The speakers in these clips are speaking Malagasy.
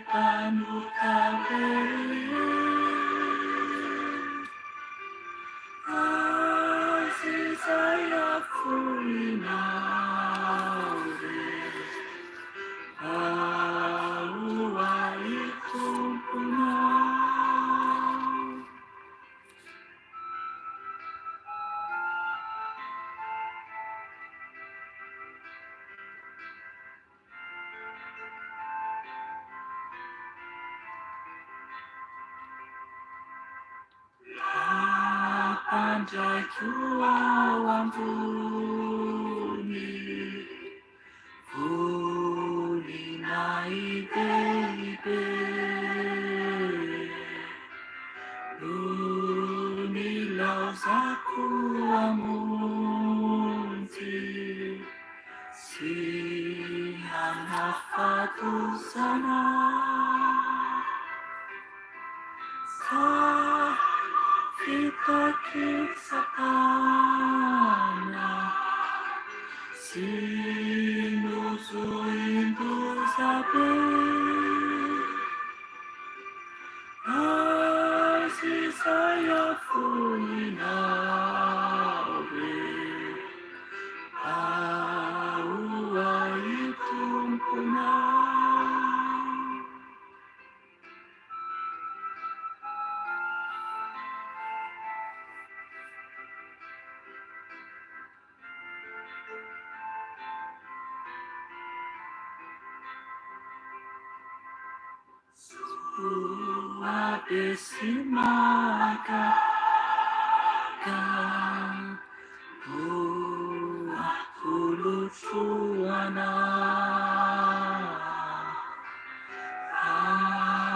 Mpanota very Azy izay afoinao re Ao ahy Tomponao. Ampandraiko ao ambony Voninahi-dehibe No nilaozako hamonjy Sy hanafatosana Ka fitaky Satana Sy nozoin-dozabe Azy izay afoinao re Ao ahy Tomponao. Soa be sy mahagaga no atolotro anao.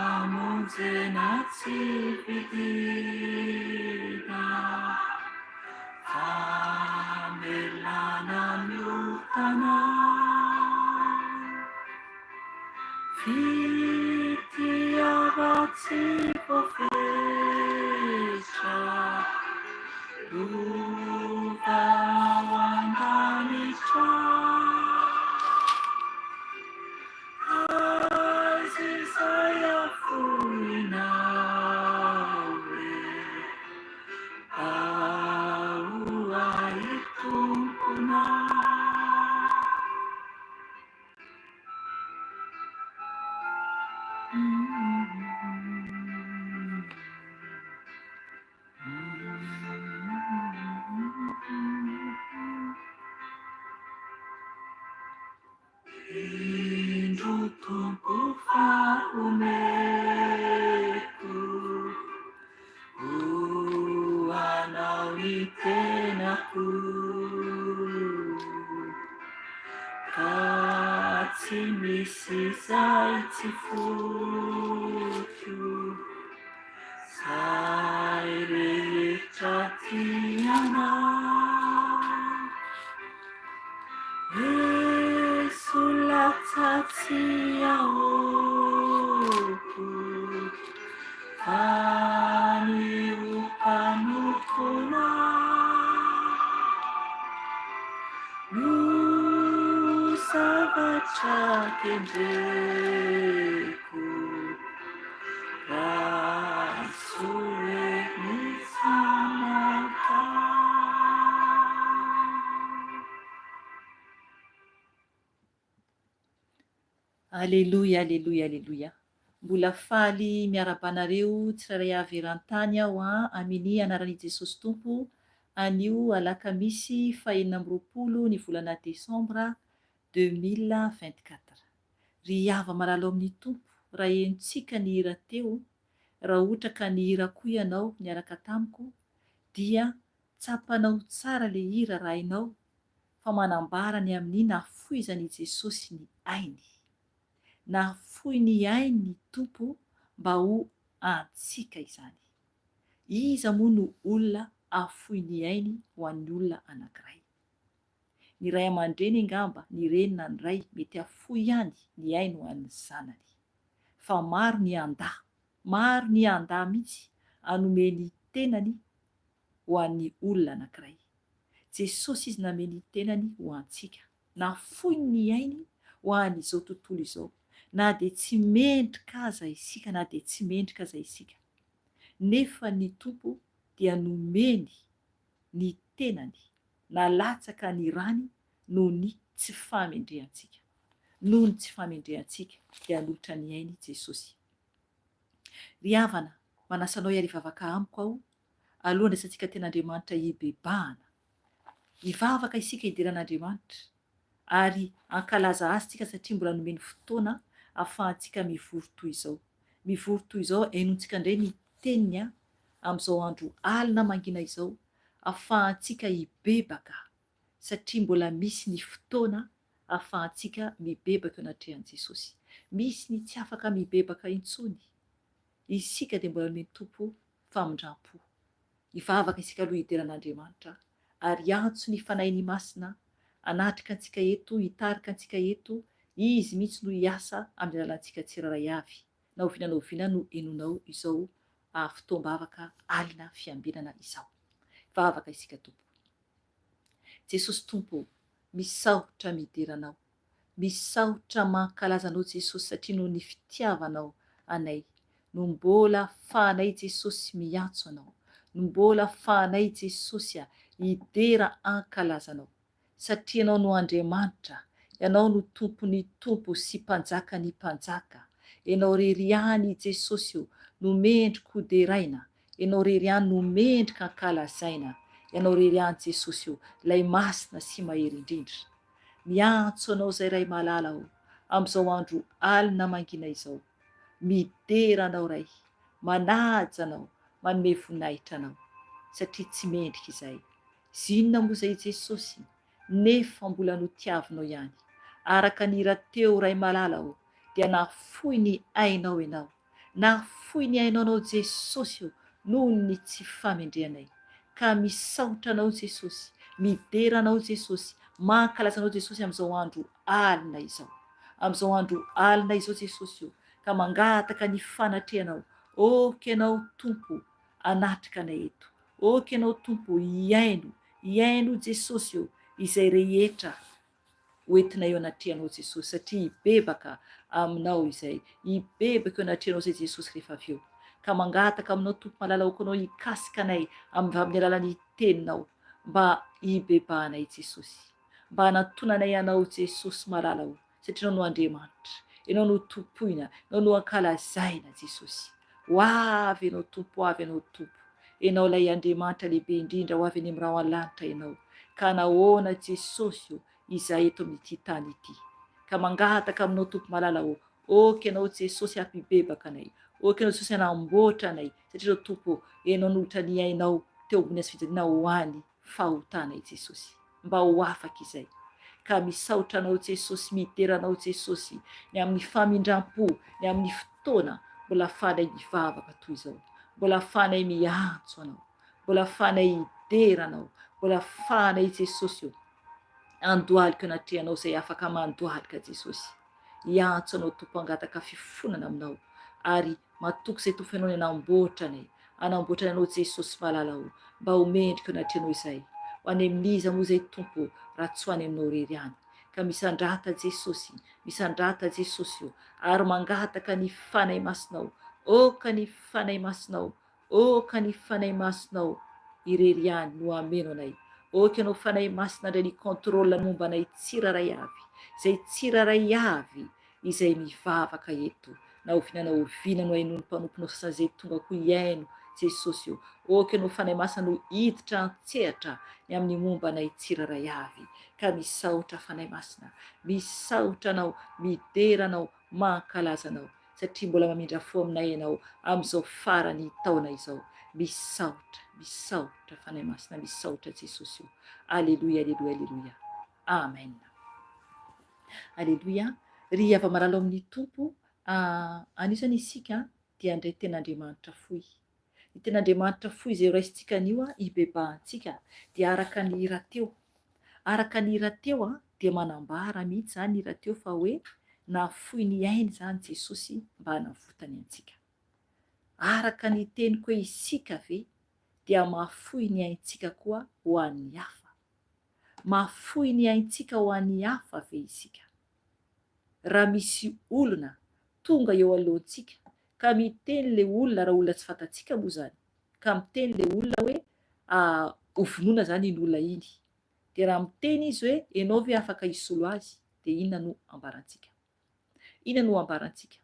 Famonjena tsy vidina, famelana ny otanao. Fitiavan-tsy voafetra, lova ao an-danitra. Azy izay afoinao e, ao ahy Tomponao. Indro Tompo fa omeko ho Anao ny tenako. Ka tsy misy izay tsy foiko, Zay rehetra tianao. Eso latsa tsy ahoako, Fa ny ho mpanomponao. No zavatra kendreko, Raiso re ny zanakao. Aleloia aleloia aleloia Mbola faly miarahaba anareo tsirairay avy eran-tany aho an Amini anaran' i Jesosy Tompo anio alakamisy faha 26 ny volana desambra 2024 Ry hava-malala ao amin'ny Tompo raha henontsika ny hira teo raha ohatra ka nihira koa ianao niaraka tamiko dia tsapanao tsara le hira raha hainao fa manambara ny amin'ny nahafoizan' i Jesosy ny ainy. Nahafoy ny ainy ny Tompo mba ho antsika izany. Iza moa no olona hahafoy ny ainy ho an'ny olona anankiray? Ny ray aman-dreny angamba, ny reny na ny ray, mety hahafoy ihany ny ainy ho an'ny zanany. Fa maro ny handà, maro ny handà mihitsy hanome ny tenany ho an'ny olona anankiray. Jesosy Izy name ny tenany ho antsika. Nafoiny ny ainy ho an'izao tontolo izao. Na dia tsy mendrika aza isika, na dia tsy mendrika aza isika. Nefa ny Tompo dia nomeny ny tenany, nalatsaka ny rany noho ny tsy fahamendrehantsika. Noho ny tsy fahamendrehantsika dia hanolotra ny ainy Jesosy. Ry havana, manasa anao hiara hivavaka amiko aho, aloha handraisantsika ten'Andriamanitra hibebahana. Hivavaka isika hidera an'Andriamanitra, ary hankalaza Azy tsika satria mbola nomeny fotoana ahafahantsika mivory toy izao. Mivory toy izao, henointsika indray ny Teniny amin'izao andro alina mangina izao, ahafahantsika hibebaka satria mbola misy ny fotoana ahafahantsika mibebaka eo anatrehan'i Jesosy. Misy ny tsy afaka mibebaka intsony. Isika dia mbola nomen'ny Tompo famindram-po. Hivavaka isika aloha hidera an'Andriamanitra ary hiantso ny Fanahiny Masina hanatrika antsika eto, hitarika antsika eto, Izy mihitsy no hiasa amin'ny alalantsika tsirairay avy. Na oviana na oviana no henonao izao fotoam-bavaka alina fiambenana izao. Hivavaka isika Tompoko. Jesosy Tompo ô, misaotra midera Anao. Misaotra mankalaza Anao Jesosy satria noho ny fitiavanao anay no mbola afahanay Jesosy miantso Anao, no mbola afahanay Jesosy a hidera ankalaza Anao. Satria Ianao no Andriamanitra, Ianao no Tompon'ny tompo sy Mpanjakan'ny mpanjaka. Ianao rery ihany Jesosy o no mendrika ho deraina, Ianao rery ihany no mendrika ankalazaina, Ianao rery ihany Jesosy o, Ilay Masina sy Mahery indrindra. Miantso Anao izay Ray malala o, amin'izao andro alina mangina izao. Midera Anao Ray, manaja Anao, manome voninahitra Anao, satria tsy mendrika izahay. Zinona moa izay Jesosy, nefa mbola notiavinao ihany. Araka ny hira teo Ray malala o, dia nahafoy ny ainao Ianao. Nahafoy ny ainao anao Jesosy o noho ny tsy famendrehanay. Ka misaotra anao Jesosy, midera anao Jesosy, mankalaza anao Jesosy amin'izao andro alina izao. Amin'izao andro alina izao Jesosy o, ka mangataka ny fanatrehanao, ok ianao Tompo anatrika anay eto. Ok ianao Tompo hihaino, hihaino Jesosy o izay rehetra ho entinay eo anatrehanao Jesosy satria hibebaka aminao izay, hibebaka eo anatrehanao izay Jesosy rehefa avy eo. Ka mangataka aminao Tompo malala aoka anao hikasika anay amin'ny alalan'ny teninao mba hibebahanay Jesosy. Mba hanantonanay anao Jesosy malala o satria ianao no Andriamanitra, ianao no tompoina, ianao no ankalazaina Jesosy. Ho avy ianao Tompo, ho avy ianao Tompo. Ianao ilay Andriamanitra lehibe indrindra, ho avy any amin'ny rahona lanitra Ianao. Ka nahoana Jesosy ô, izahay eto amin'ity tany ity? Ka mangataka aminao Tompo malala ô, ok Ianao Jesosy hampibebaka anay, ok Ianao Jesosy hanamboatra anay, satria Ianao Tompo ô, Ianao nolotra ny ainao teo ambony hazofijaliana ho any fahotanay Jesosy. Mba ho afaka izay. Ka misaotra Anao Jesosy, midera Anao Jesosy, ny amin'ny famindram-po, ny amin'ny fotoana mbola afahanay mivavaka toy izao, mbola afahanay miantso Anao, mbola afahanay hidera Anao, mbola afahanay Jesosy o, andohalika eo anatrehanao izay afaka mandohalika Jesosy. Hiantso Anao Tompo hangataka fifonana Aminao ary Matoky izay Tompo Ianao ny hanamboatra anay, hanamboatra anay Anao Jesosy malala o, mba ho mendrika eo anatrehanao izay. Ho any amin'iza moa izay Tompo o, raha tsy ho any Aminao irery ihany. Ka misandrata Jesosy, misandrata Jesosy o, ary mangataka ny Fanahy Masinao, aoka ny Fanahy Masinao, aoka ny Fanahy Masinao irery ihany no hameno anay. Aoka Ianao Fanahy Masina handray ny contrôle ny momba anay tsirairay avy, izay tsirairay avy izay mivavaka eto na oviana na oviana no hainoan'ny mpanomponao sasany izay tonga koa hihaino Jesosy o, ok ianao Fanahy Masina no hiditra an-tsehatra ny amin'ny momba anay tsirairay avy ka misaotra Fanahy Masina, misaotra Anao, midera Anao, mankalaza Anao satria mbola mamindra fo aminay Ianao amin'izao farany taona izao, misaotra, misaotra Fanahy Masina, misaotra Jesosy o, Aleloia, Aleloia, Aleloia. Amen. Aleloia. Ry hava-malala ao amin'ny Tompo, anio izany isika dia handray Tenin'Andriamanitra fohy. Ny Tenin'Andriamanitra fohy izay horaisintsika anio hibebahantsika dia araka ny hira teo. Araka ny hira teo dia manambara mihitsy izany ny hira teo fa hoe nahafoy ny ainy izany Jesosy mba hanavotany antsika. Araka ny teniko hoe isika ve dia mahafoy ny aintsika koa ho an'ny hafa? Mahafoy ny aintsika ho an'ny hafa ve isika? Raha misy olona tonga eo alohantsika ka miteny le olona, raha olona tsy fantatsika moa izany, ka miteny le olona hoe ho vonoina izany iny olona iny, dia raha miteny izy hoe ianao ve afaka hisolo azy, dia inona no ambarantsika? Inona no ambarantsika?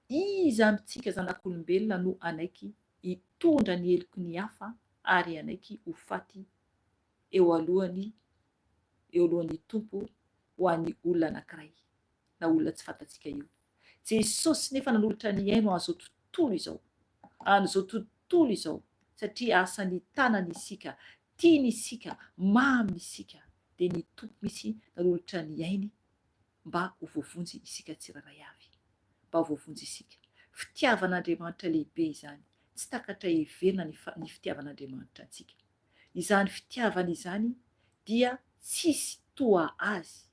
Iza amintsika zanak'olombelona no hanaiky hitondra ny heloky ny hafa ary hanaiky ho faty eo alohany eo alohan'ny Tompo ho an'ny olona anankiray na olona tsy fantatsika io? Jesosy nefa nanolotra ny ainy ho an'izao tontolo izao, an'izao tontolo izao, satria asan'ny tanany isika, tiany isika, maminy isika, dia ny Tompo mihitsy nanolotra ny ainy mba ho voavonjy isika tsirairay avy. Mba ho voavonjy isika. Fitiavan'Andriamanitra lehibe izany. Tsy takatra heverina ny ny fitiavan'Andriamanitra antsika. Izany fitiavana izany dia tsisy toa azy.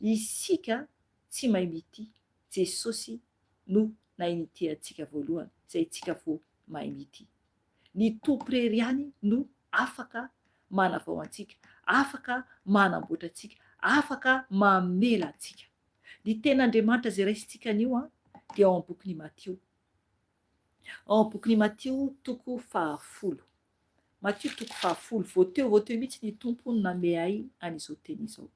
Isika tsy mahay mitia. Jesosy no nahay nitia antsika voalohany, izay tsika vao mahay mitia. Ny Tompo irery ihany no afaka manavao antsika, afaka manamboatra antsika, afaka mamela antsika. Ny Tenin'Andriamanitra izay raisintsika anio dia ao amin'ny bokin'i Matio. Ao amin'ny bokin'i Matio toko fahafolo. Matio toko fahafolo. Vao teo vao teo mihitsy ny Tompo no namehy ahy an'izao teny izao.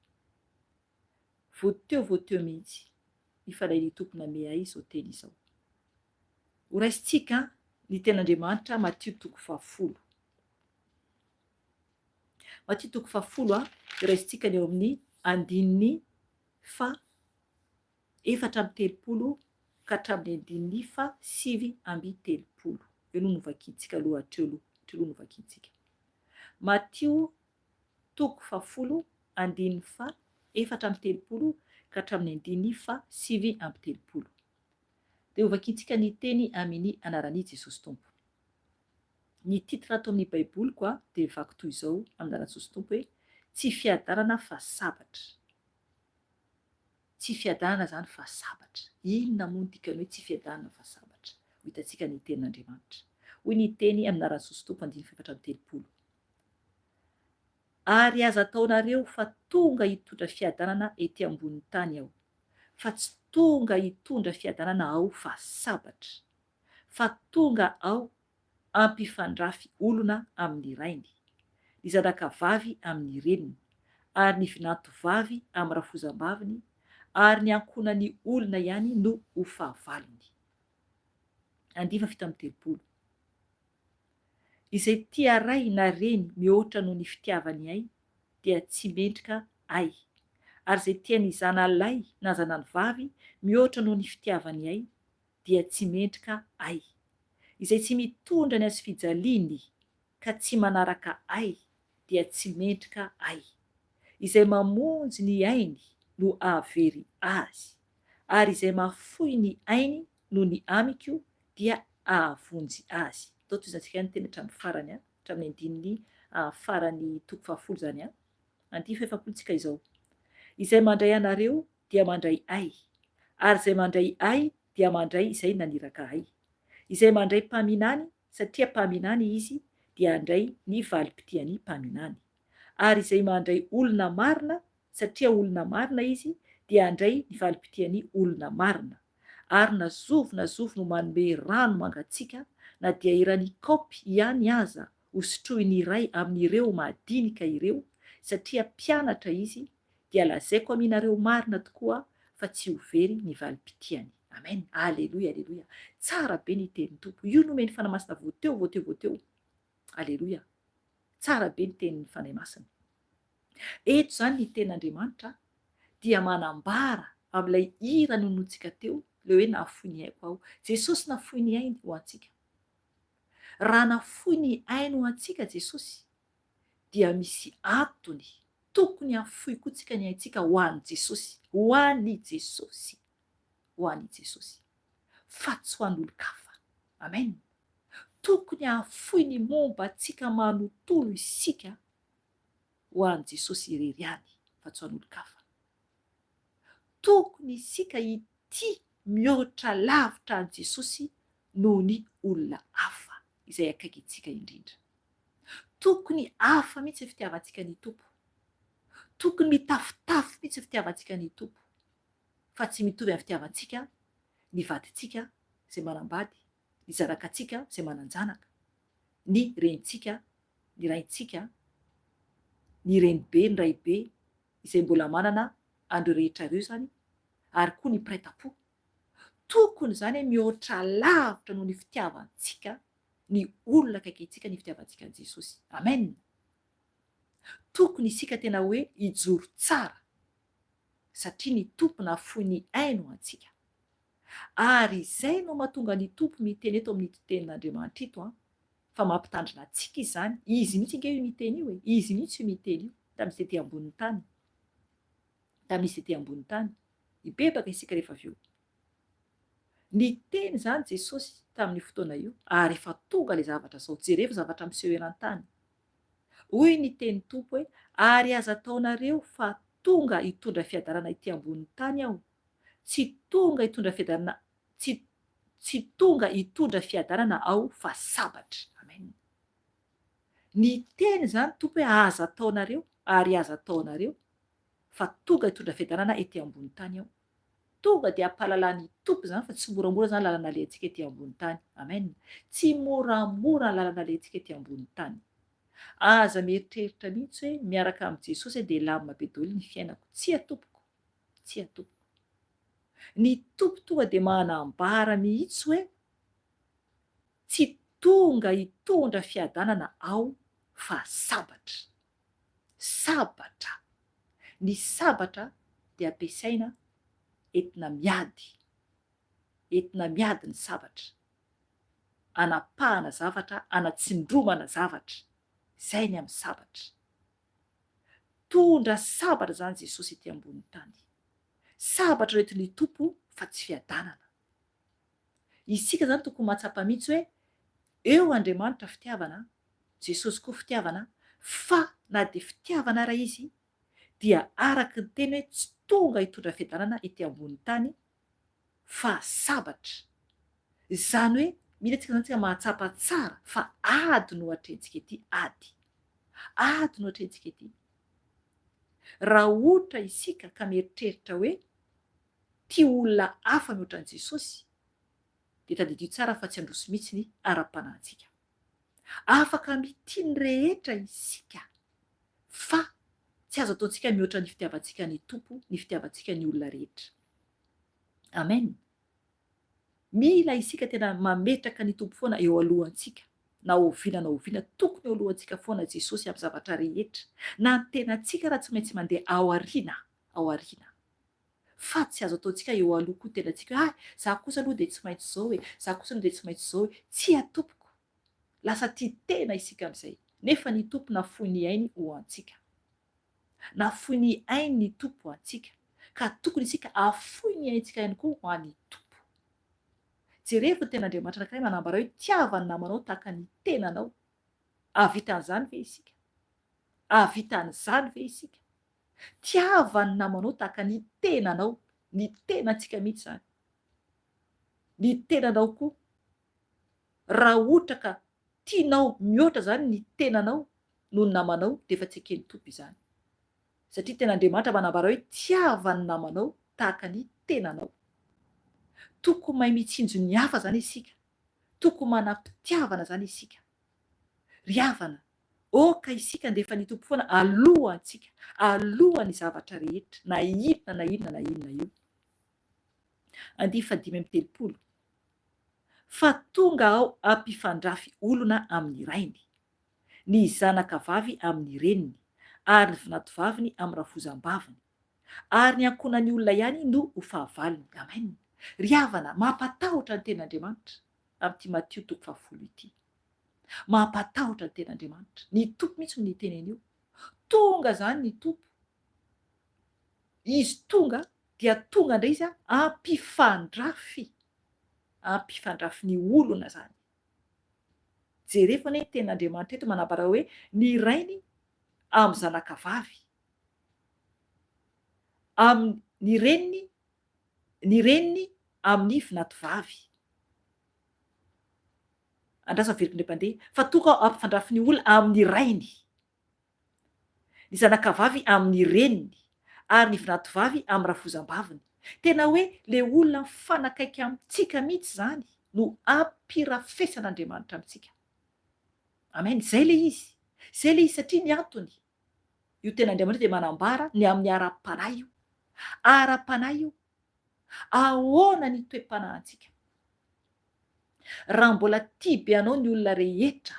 Vao teo vao teo mihitsy ny Fanahin'ny Tompo namehy ahy izao teny izao. Horaisintsika ny Tenin'Andriamanitra Matio toko fahafolo. Matio toko fahafolo a, horaisintsika ny eo amin'ny andininy faha 34 ka hatramin'ny andininy faha 39. Eo no novakintsika aloha hatreo aloha, hatreo aloha novakintsika. Matio toko fahafolo andininy faha 34 ka hatramin'ny andininy faha 39. Dia hovakintsika ny teny amin' anaran' i Jesosy Tompo. Ny titre ato amin' ny Baiboliko dia mivaky toy izao amin' anaran' Jesosy Tompo hoe, Tsy fiadanana fa sabatra. Tsy fiadanana izany fa sabatra. Inona moa ny dikan'ny hoe tsy fiadanana fa sabatra? Ho hitantsika ny tenin'Andriamanitra. Hoy ny teny amin' anaran' Jesosy Tompo andininy faha-34. Ary aza ataonareo fa tonga hitondra fiadanana ety ambonin'ny tany aho, fa tsy tonga hitondra fiadanana aho fa sabatra, fa tonga aho hampifandrafy olona amin'ny rainy, ny zanakavavy amin'ny reniny, ary ny vinantovavy amin'ny rafozambaviny, ary ny ankohonan'ny olona ihany no ho fahavalony. Andiva 37. Izay tia ray na reny mihoatra noho ny fitiavany ahy dia tsy mendrika ahy, ary izay tia ny zanalahy na zanany vavy mihoatra noho ny fitiavany ahy dia tsy mendrika ahy. Izay tsy mitondra ny hazofijaliany ka tsy manaraka ahy dia tsy mendrika ahy. Izay mamonjy ny ainy no hahavery azy, ary izay mahafoy ny ainy noho ny amiko dia hahavonjy azy. Atao tohizantsika ihany ny teny hatramin'ny farany, hatramin'ny andininy farany toko fahafolo izany. Andininy fahefapolo tsika izao. Izay mandray anareo dia mandray ahy, ary izay mandray ahy dia mandray izay naniraka ahy. Izay mandray mpaminany satria mpaminany izy dia handray ny valim-pitian'ny mpaminany. Ary izay mandray olona marina satria olona marina izy dia handray ny valim-pitian'ny olona marina. Ary na zovy na zovy no manome rano mangatsiaka na dia eran'ny kaopy ihany aza ho sotroin'ny iray amin'ireo madinika ireo satria mpianatra izy dia lazaiko aminareo marina tokoa fa tsy ho very ny valim-pitiany. Amen. Aleloia, aleloia. Tsara be ny tenin'ny Tompo. Io nomen'ny Fanahy Masina vao teo, vao teo, vao teo. Aleloia. Tsara be ny tenin'ny Fanahy Masina. Eto izany ny tenin'Andriamanitra dia manambara amin'ilay hira nononintsika teo, ilay hoe nahafoy ny aiko aho. Jesosy nafoy ny ainy ho antsika. Raha nafoy ny ainy ho antsika Jesosy dia misy antony tokony hafoy koa tsika ny aintsika ho an'i Jesosy, ho an'i Jesosy, ho an'i Jesosy, fa tsy ho an'olon-kafa. Amen. Tokony hahafoy ny momba antsika manontolo isika ho an'i Jesosy irery ihany fa tsy ho an'olon-kafa. Tokony isika hitia mihoatra lavitra an'i Jesosy noho ny olona hafa izay akaiky antsika indrindra. Tokony hafa mihitsy ny fitiavantsika ny Tompo. Tokony mitafotafo mihitsy ny fitiavantsika ny Tompo. Fa tsy mitovy amin'ny fitiavantsika ny vadintsika izay manambady, ny zanakatsika izay manan-janaka, ny renintsika, ny raintsika, ny renibe, ny raibe izay mbola manana an'ireo rehetra ireo izany, ary koa ny mpiray tampo. Tokony izany mihoatra lavitra noho ny fitiavantsika ny olona akaiky antsika ny fitiavantsika an'i Jesosy. Amen! Tokony isika tena hoe hijoro tsara satria ny Tompo nahafoy ny ainy ho antsika. Ary izay no mahatonga ny Tompo miteny eto amin'ito tenin'Andriamanitra ito an, fa mampitandrina antsika Izy izany, Izy mihitsy ange io miteny io e, Izy mihitsy io miteny io, tamin'izy tety ambonin'ny tany, tamin'izy tety ambonin'ny tany. Hibebaka isika rehefa avy eo. Niteny izany Jesosy tamin'io fotoana io, ary efa tonga ilay zavatra izao. Jerevo zavatra miseho eran-tany. Hoy ny tenin'ny Tompo hoe, Ary aza ataonareo fa tonga hitondra fiadanana ety ambonin'ny tany Aho. Tsy tonga hitondra fiadanana, tsy, tsy tonga hitondra fiadanana Aho fa sabatra. Amen. Niteny izany Tompo hoe aza ataonareo, ary aza ataonareo fa tonga hitondra fiadanana ety ambony tany Aho. Tonga dia ampahalalan'ny Tompo izany fa tsy moramora izany lalana alehantsika ety ambony tany. Amen. Tsy moramora ny lalana alehantsika ety ambony tany. Aza mieritreritra mihitsy hoe miaraka amin'i Jesosy dia lamina be daholo ny fiainako. Tsia tompoko. Tsia tompoko. Ny Tompo tonga dia manambara mihitsy hoe tsy tonga hitondra fiadanana aho fa sabatra. Sabatra. Ny sabatra dia ampiasaina entina miady. Entina miady ny sabatra. Anapahana zavatra, anatsindromana zavatra. Izay ny amin'ny sabatra. Tondra sabatra izany Jesosy ety ambonin'ny tany. Sabatra no entin'ny Tompo fa tsy fiadanana. Isika izany tokony mahatsapa mihitsy hoe eo Andriamanitra fitiavana, Jesosy koa fitiavana, fa na dia fitiavana ara Izy dia araka ny teny hoe tsy tonga hitondra fiadanana ety ambony tany fa sabatra. Izany hoe mila tsika izany tsika mahatsapa tsara fa ady no atrehintsika ety, ady. Ady no atrehintsika ety. Raha ohatra isika ka mieritreritra hoe tia olona hafa mihoatra an'i Jesosy dia tadidio tsara fa tsy handroso mihitsy ny ara-panahintsika. Afaka mitia ny rehetra isika fa tsy azo ataontsika mihoatra ny fitiavantsika ny Tompo ny fitiavantsika ny olona rehetra. Amen. Mila isika tena mametraka ny Tompo foana eo alohantsika na oviana na oviana, tokony eo alohantsika foana Jesosy amin'ny zavatra rehetra, na ny tenantsika raha tsy maintsy mandeha ao aoriana, ao aoriana. Fa tsy azo ataontsika eo aloha koa tenantsika hoe hay za kosa aloha dia tsy maintsy izao e, za kosa aloha dia tsy maintsy izao e. Tsia tompoko. Lasa tia tena isika amin'izay. Nefa ny Tompo nafoy ny ainy ho antsika. Nafoy ny ainy ny Tompo ho antsika. Ka tokony isika hafoy ny aintsika ihany koa ho an'ny Tompo. Jerevo ny tenin'Andriamanitra anankiray manambara hoe tiava ny namanao tahaka ny tenanao. Hahavita an'izany ve isika? Hahavita an'izany ve isika? Tiava ny namanao tahaka ny tenanao, ny tenantsika mihitsy izany. Ny tenanao koa. Raha ohatra ka tianao mihoatra izany ny tenanao noho ny namanao dia efa tsy eken'ny Tompo izany. Satria tena Andriamanitra manambara hoe tiava ny namanao tahaka ny tenanao. Tokony mahay mitsinjo ny hafa izany isika. Tokony manam-pitiavana izany isika. Ry havana, Aoka isika handefa ny Tompo foana alohantsika, alohan'ny zavatra rehetra, na inona na inona na inona io. Andiany fahadimy amby telopolo. Fa tonga aho hampifandrafy olona amin'ny rainy, ny zanaka vavy amin'ny reniny, ary ny vinatovaviny amin'ny rafozam-baviny, ary ny ankohonan'ny olona ihany no ho fahavalony. Amen. Ry havana, mampatahotra ny tenin'Andriamanitra amin'ity Matio toko fahafolo ity. Mampatahotra ny ten'Andriamanitra. Ny Tompo mihitsy no niteny an'io. Tonga izany ny Tompo. Izy tonga dia tonga indray izy hampifandrafy, hampifandrafy ny olona izany. Jerevo anie ny tenin'Andriamanitra eto manambara hoe ny rainy amin'ny zanaka vavy, amin'ny ny reniny, ny reniny amin'ny vinatovavy. Andraso averiko indray mpandeha, fa tonga aho hampifandrafy ny olona amin'ny rainy, ny zanakavavy amin'ny reniny, ary ny vinatovavy amin'ny rafozam-baviny. Tena hoe le olona mifanakaiky amintsika mihitsy izany no ampirafesan'Andriamanitra amintsika. Amen. Izay le izy. Izay le izy satria ny antony, io tenin'Andriamanitra io dia manambara ny amin'ny ara-panahy io. Ara-panahy io. Ahoana ny toe-panahintsika? Raha mbola tia be anao ny olona rehetra,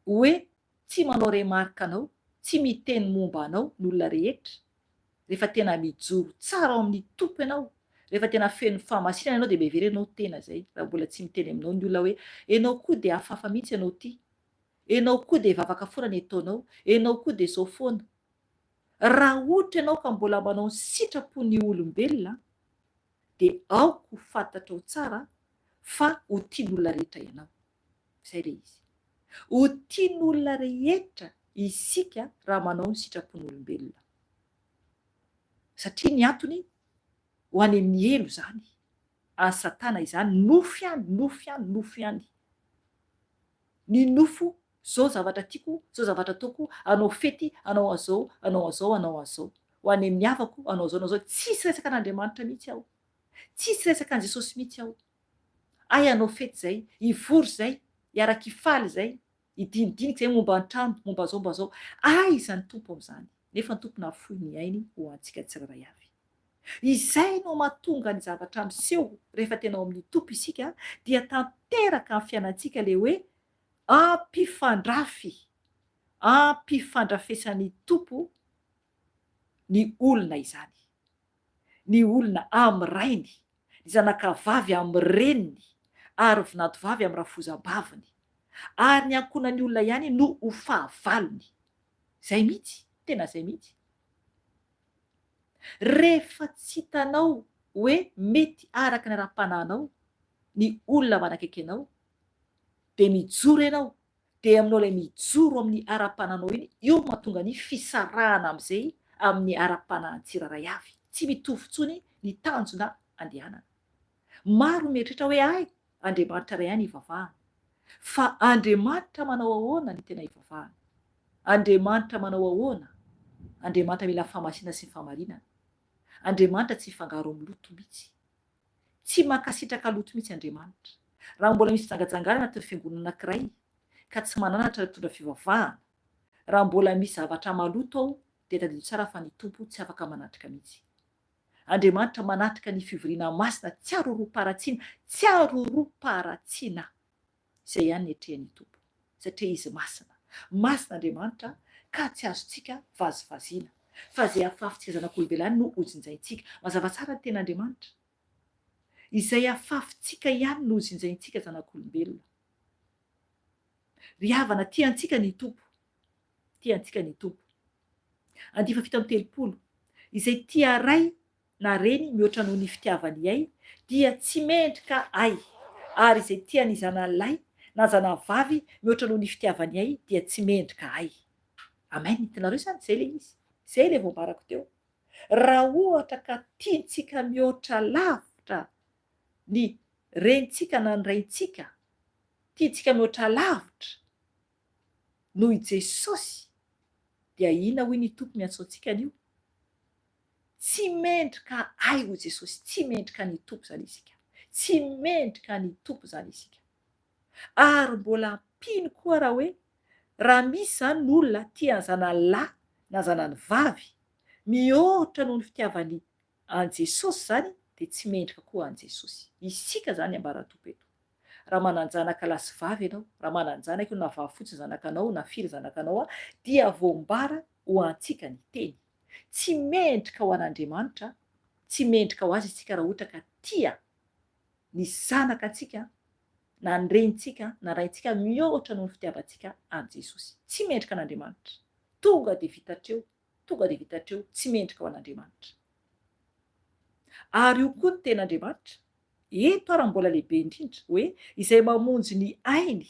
hoe tsy manao remarque anao, tsy miteny momba anao ny olona rehetra, rehefa tena mijoro tsara ao amin'ny Tompo ianao, rehefa tena feno fahamasinana ianao dia miheverena ianao tena izay, raha mbola tsy miteny aminao ny olona hoe ianao koa dia hafahafa mihitsy ianao ity, ianao koa dia vavaka foana ny ataonao, ianao koa dia izao foana. Raha ohatra ianao ka mbola manao ny sitrapon'ny olombelona dia aoka ho fantatrao tsara fa ho tian'olona rehetra ianao. Izay ilay izy. Ho tian'olona rehetra isika raha manao ny sitrapon'olombelona. Satria ny antony, ho any amin'ny helo izany, an'i Satana izany, nofo ihany, nofo ihany, nofo ihany. Ny nofo Zao zavatra tiako, zao zavatra ataoko, hanao fety, hanao an'izao, hanao an'izao, hanao an'izao. Ho any amin'ny havako, hanao izao, hanao izao. Tsisy resaka an'Andriamanitra mihitsy aho. Tsisy resaka an'i Jesosy mihitsy aho. Hay hanao fety izay, hivory izay, hiara-kifaly izay, hidinidinika izay momba ny trano, momba izao, momba izao. Aiza ny Tompo amin'izany? Nefa ny Tompo nahafoy ny ainy ho antsika tsirairay avy. Izay no mahatonga ny zavatra miseho rehefa tena ao amin'ny Tompo isika dia tanteraka amin'ny fiainantsika ilay hoe Ampifandrafy, ampifandrafesan'ny Tompo ny olona izany. Ny olona amin'ny rainy, ny zanakavavy amin'ny reniny, ary vinantovavy amin'ny rafozambaviny. Ary ny ankohonan'ny olona ihany no ho fahavalony. Izay mihitsy, tena izay mihitsy. Rehefa tsy hitanao hoe mety araka ny ara-panahinao ny olona manakaiky anao, dia mijoro ianao, dia aminao ilay mijoro amin'ny ara-pananao iny, io no mahatonga ny fisarahana amin'izay amin'ny ara-panahin'ny tsirairay avy. Tsy mitovy intsony ny tanjona andehanana. Maro no mieritreritra hoe hay, Andriamanitra iray ihany ivavahana. Fa Andriamanitra manao ahoana ny tena ivavahana? Andriamanitra manao ahoana? Andriamanitra mila fahamasinana sy ny fahamarinana. Andriamanitra tsy hifangaro amin'ny loto mihitsy. Tsy mankasitraka loto mihitsy Andriamanitra. Raha mbola misy fijangajangana anatin'ny fiangonana anankiray ka tsy mananatra hitondra fivavahana, raha mbola misy zavatra maloto ao dia tadidio tsara fa ny Tompo tsy afaka manatrika mihitsy. Andriamanitra manatrika ny fivoriana masina tsy aroroam-paharatsiana, tsy aroroam-paharatsiana. Izay ihany ny etrehan'ny Tompo, satria Izy masina. Masina Andriamanitra ka tsy azontsika vazivaziana. Fa izay afafintsika zanak'olombelona ihany no hojinjaintsika. Mazava tsara ny tenin'Andriamanitra. Izay afafintsika ihany no hojinjaintsika zanak'olombelona. Ry havana, tia antsika ny Tompo. Tia antsika ny Tompo. Andifa 37. Izay tia Ray na reny mihoatra noho ny fitiavany ay dia tsy mendrika ay, ary izay tia ny zanany lahy na zanany vavy mihoatra noho ny fitiavany ay dia tsy mendrika ay. Amen, hitanareo izany? Izay ilay izy. Izay ilay voambarako teo. Raha ohatra ka tiantsika mihoatra lavitra ny renintsika na ny raintsika, tiantsika mihoatra lavitra noho i Jesosy, dia inona hoy ny Tompo miantso antsika anio? Tsy mendrika ahy hoy Jesosy, tsy mendrika ny Tompo izany isika. Tsy mendrika ny Tompo izany isika. Ary mbola ampiny koa raha hoe raha misy izany ny olona tia ny zanany lahy na zanany vavy mihoatra noho ny fitiavany an'i Jesosy izany dia tsy mendrika koa an'i Jesosy. Isika izany ambaran'ny Tompo eto. Raha manan-janaka lahy sy vavy ianao, raha manan-janaka ianao na vavy fotsiny zanakanao na firy zanakanao dia voambara ho antsika ny teny. Tsy mendrika ho an'Andriamanitra, tsy mendrika ho Azy isika raha ohatra ka tia ny zanaka antsika na ny renintsika na raintsika mihoatra noho ny fitiavantsika an'i Jesosy. Tsy mendrika an'Andriamanitra. Tonga dia vita hatreo, tonga dia vita hatreo, tsy mendrika ho an'Andriamanitra. Ary io koa ny tenin'Andriamanitra, eto ary mbola lehibe indrindra, hoe izay mamonjy ny ainy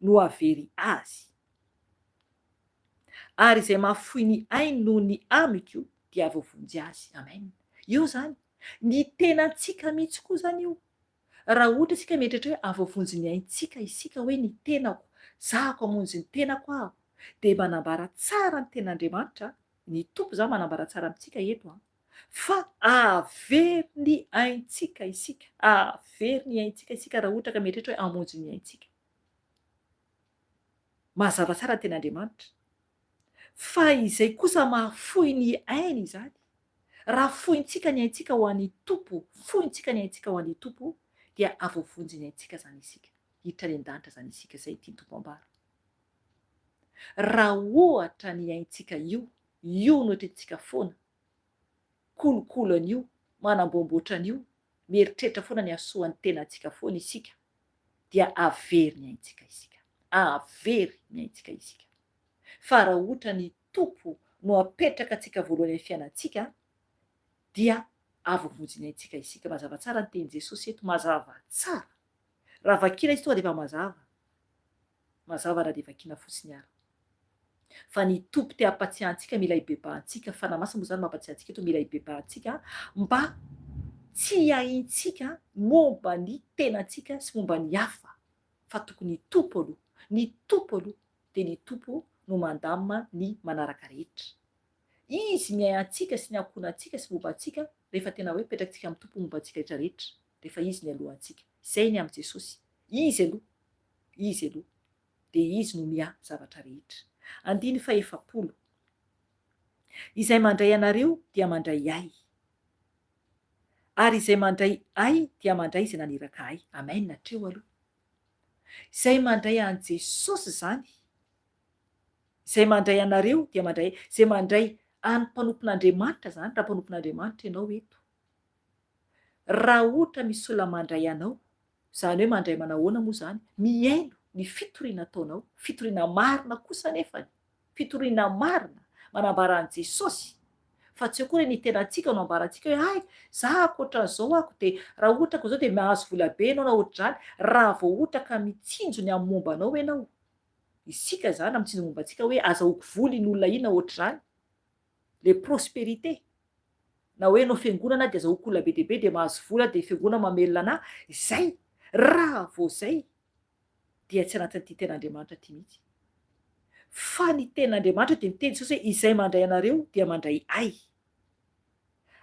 no hahavery azy. Ary izay mahafoy ny ainy noho ny amiko dia voavonjy azy. Amen. Eo izany. Ny tenantsika mihitsy koa izany io. Raha ohatra isika mieritreritra hoe hahavoavonjy ny aintsika isika hoe ny tenako, zahako hamonjy ny tenako aho, dia manambara tsara ny tenin'Andriamanitra, ny Tompo izany manambara tsara amintsika eto an. Fa hahavery ny aintsika isika, hahavery ny aintsika isika raha ohatra ka mieritreritra hoe hamonjy ny aintsika. Mazava tsara ny tenin'Andriamanitra. Fa izay kosa mahafoy ny ainy izany, raha fointsika ny aintsika ho an'ny Tompo, fointsika ny aintsika ho an'ny Tompo, dia havoavonjy ny aintsika izany isika. Hiditra any an-danitra izany isika, izay tian'ny Tompo ambara. Raha ohatra ny aintsika io, io no eritreretintsika foana, kolokolo an'io, manamboamboatra an'io, mieritreritra foana ny hahasoa ny tenantsika foana isika, dia hahavery ny aintsika isika. Hahavery ny aintsika isika. Fa raha ohatra ny Tompo no apetraka antsika voalohany amin'ny fiainantsika, dia hahavoavonjy ny aintsika isika. Mazava tsara ny tenin'i Jesosy eto, mazava tsara. Raha vakiana izy tonga dia efa mazava. Mazava na dia vakiana fotsiny ara. Fa ny Tompo te hampatsiahy antsika mila hibebahantsika, Fanahy Masina moa izany mampatsiahy antsika eto mila hibebahantsika mba tsy hiahintsika momba ny tenantsika sy momba ny hafa fa tokony ny Tompo aloha, ny Tompo aloha dia ny Tompo no mandamina ny manaraka rehetra. Izy miahy antsika sy ny ankohonantsika sy momba antsika rehefa tena hoe petrakintsika amin'ny Tompo momba antsika rehetra rehetra rehefa Izy ny alohantsika. Izay ny amin'i Jesosy. Izy aloha. Izy aloha. Dia Izy no miahy zavatra rehetra. Andininy fahefapolo. Izay mandray anareo dia mandray Ahy. Ary izay mandray Ahy dia mandray izay naniraka Ahy. Amen, hatreo aloha. Izay mandray an'i Jesosy izany, izay mandray anareo dia mandray, izay mandray an'ny mpanompon'Andriamanitra izany, raha mpanompon'Andriamanitra ianao eto. Raha ohatra misy olona mandray anao, izany hoe mandray manahoana moa izany? Mihaino ny fitoriana ataonao, fitoriana marina kosa anefany, fitoriana marina, manambara an'i Jesosy, fa tsy akory ny tenantsika no ambarantsika hoe hay, za ankoatran'izao ako dia raha ohatra ka izao dia mahazo vola be ianao na ohatr'izany, raha vao ohatra ka mitsinjo ny amin'ny momba anao ianao, isika izany raha mitsinjo momba antsika hoe azahoako vola iny olona iny na ohatr'izany, le prospérité, na hoe hanao fiangonana dia azahoako olona be dia be dia mahazo vola dia fiangonana mamelona anah, izay, raha vao izay dia tsy anatin'ity ten'Andriamanitra ity mihitsy. Fa ny tenin'Andriamanitra dia miteny Jesosy hoe izay mandray anareo dia mandray ahy.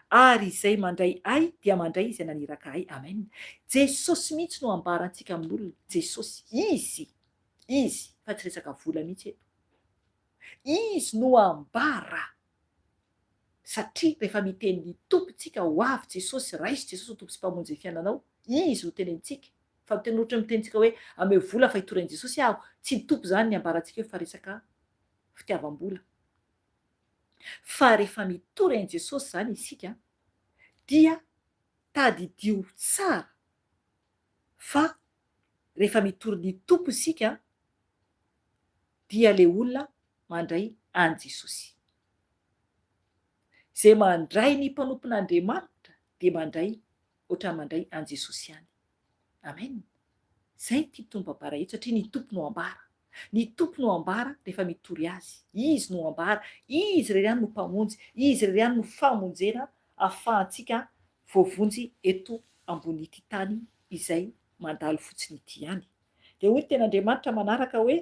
Ary izay mandray ahy dia mandray izay naniraka ahy. Amen. Jesosy mihitsy no ambarantsika amin'olona. Jesosy. Izy. Izy. Fa tsy resaka vola mihitsy eto. Izy no ambara. Satria rehefa miteny ny Tompo tsika, ho avy Jesosy, raiso Jesosy ho Tompo sy Mpamonjy ny fiainanao, Izy no tenenintsika. Fa miteny ohatra miteny tsika hoe ameo vola fa hitory an'i Jesosy aho, tsy ny Tompo izany ny ambarantsika eo fa resaka fitiavam-bola. Fa rehefa mitory an'i Jesosy izany isika dia tadidio tsara fa rehefa mitory ny Tompo isika dia le olona mandray an'i Jesosy. Izay mandray ny mpanompon'Andriamanitra dia mandray ohatran'ny mandray an'i Jesosy ihany. Amen. Izay no tian'ny Tompo ambara eto satria ny Tompo no ambara. Ny Tompo no ambara rehefa mitory Azy. Izy no ambara. Izy irery ihany no Mpamonjy. Izy irery ihany no famonjena ahafahantsika voavonjy eto ambonin'ity tany izay mandalo fotsiny ity ihany. Dia hoy ny tenin'Andriamanitra manaraka hoe,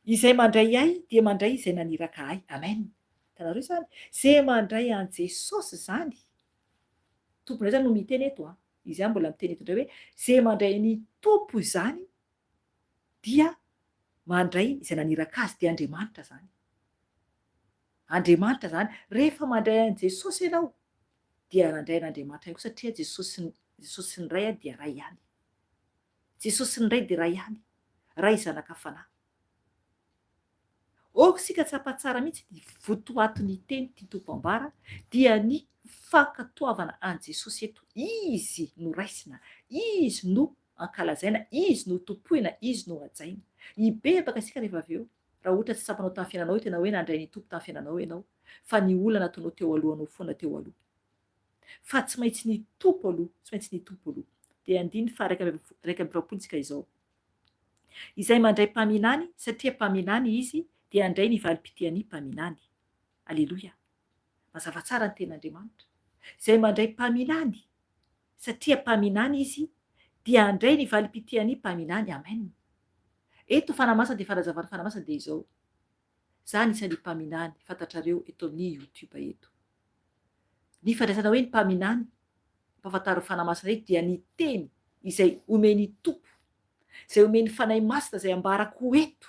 Izay mandray ahy dia mandray izay naniraka ahy. Amen. Hitanareo izany? Izay mandray an'i Jesosy izany, Tompo indray izany no miteny eto an. Izy ihany mbola miteny eto indray hoe, izay mandray ny Tompo izany dia mandray izay naniraka azy, dia Andriamanitra izany. Andriamanitra izany. Rehefa mandray an'i Jesosy ianao, dia nandray an'Andriamanitra ihany koa satria Jesosy, Jesosy sy ny Ray dia Ray ihany. Jesosy sy ny Ray dia Ray ihany, Ray Zanaka Fanahy. Aoka isika tsapa tsara mihitsy ny votoatin'ny teny tia Tompo ambara dia ny fankatoavana an'i Jesosy eto. Izy no raisina, Izy no ankalazaina, Izy no tompoina, Izy no hajaina. Hibebaka isika rehefa avy eo, raha ohatra tsy tsapanao tamin'ny fiainanao hoe tena hoe nandray ny Tompo tamin'ny fiainanao ianao, fa ny olona nataonao teo alohanao foana teo aloha. Fa tsy maintsy ny Tompo aloha, tsy maintsy ny Tompo aloha. Dia andininy faha 41 tsika izao. Izay mandray mpaminany, satria mpaminany izy, dia handray ny valim-pitian'ny mpaminany. Aleloia. Mazava tsara ny tenin'Andriamanitra. Izay mandray mpaminany, satria mpaminany izy, dia handray ny valim-pitian'ny mpaminany. Amen. Eto Fanahy Masina dia fanazavan'ny Fanahy Masina dia izao. Za anisan'ny mpaminany fantatrareo eto amin'ny YouTube eto. Ny fandraisana hoe ny mpaminany, mpahafantarin'ny Fanahy Masina eto dia ny teny izay omen'ny Tompo, izay omen'ny Fanahy Masina izay ambarako eto.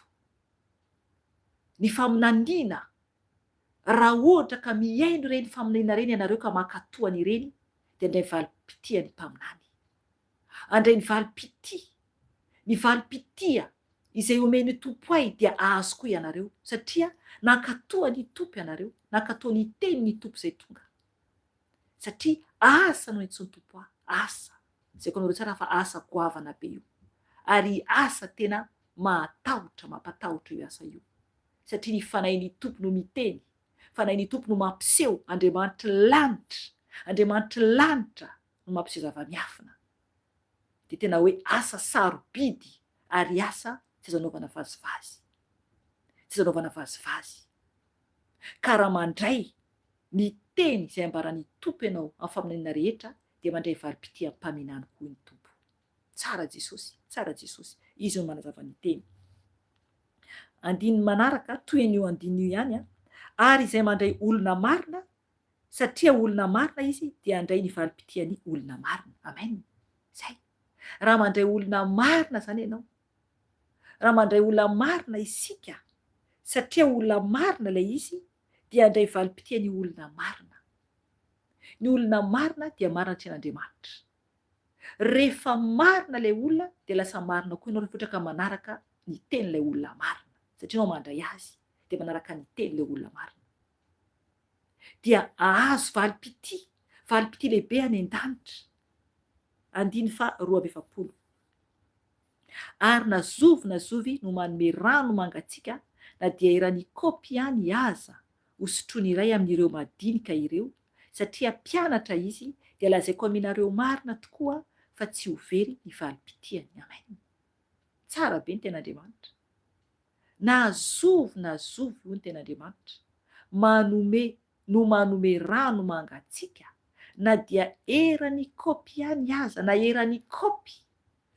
Ny faminaniana, raha ohatra ka mihaino ireny faminaniana ireny ianareo ka mankatò an'ireny dia handray valim-pitia ny mpaminany. Handray ny valim-pitia. Ny valim-pitia izay omen'ny Tompo ahy dia ahazo koa ianareo, satria nankatò an'ny Tompo ianareo, nankatò ny tenin'ny Tompo izay tonga. Satria asa no niantsoan'ny Tompo ahy, asa. Lazaiko anareo tsara fa asa goavana be io. Ary asa tena mahatahotra, mampatahotra io asa io. Satria ny Fanahin'ny Tompo no miteny, Fanahin'ny Tompo no mampiseho, Andriamanitry lanitra, Andriamanitry lanitra no mampiseho zava-miafina. Dia tena hoe asa sarobidy ary asa tsy azo anaovana vazivazy. Tsy azo anaovana vazivazy. Ka raha mandray ny teny izay ambaran'ny Tompo ianao amin'ny faminaniana rehetra dia mandray valim-pitia mpaminany koa ny Tompo. Tsara Jesosy, tsara Jesosy. Izy no manazava ny teny. Andininy manaraka, toy an'io andininy io ihany, ary izay mandray olona marina, satria olona marina izy, dia handray ny valim-pitian'ny olona marina. Amen. Zay. Raha mandray olona marina zany ianao, raha mandray olona marina isika, satria olona marina ilay izy, dia handray valim-pitian'ny olona marina. Ny olona marina dia marina atrehan'Andriamanitra. Rehefa marina ilay olona dia lasa marina koa ianao rehefa ohatra ka manaraka ny tenin'ilay olona marina. Satria ianao mandray azy dia manaraka ny tenin'ilay olona marina. Dia ahazo valim-pitia, valim-pitia lehibe any an-danitra. Andiny faha 42. Ary na zovy na zovy no manome rano mangatsiaka na dia eran'ny kaopy ihany aza ho sotroin'ny iray amin'ireo madinika ireo, satria mpianatra izy, dia lazaiko aminareo marina tokoa fa tsy ho very ny valim-pitiany. Amen. Tsara be ny ten'Andriamanitra. Na zovy na zovy hoy ny ten'Andriamanitra, manome no manome rano mangatsiaka, na dia eran'ny kaopy ihany aza, na eran'ny kaopy,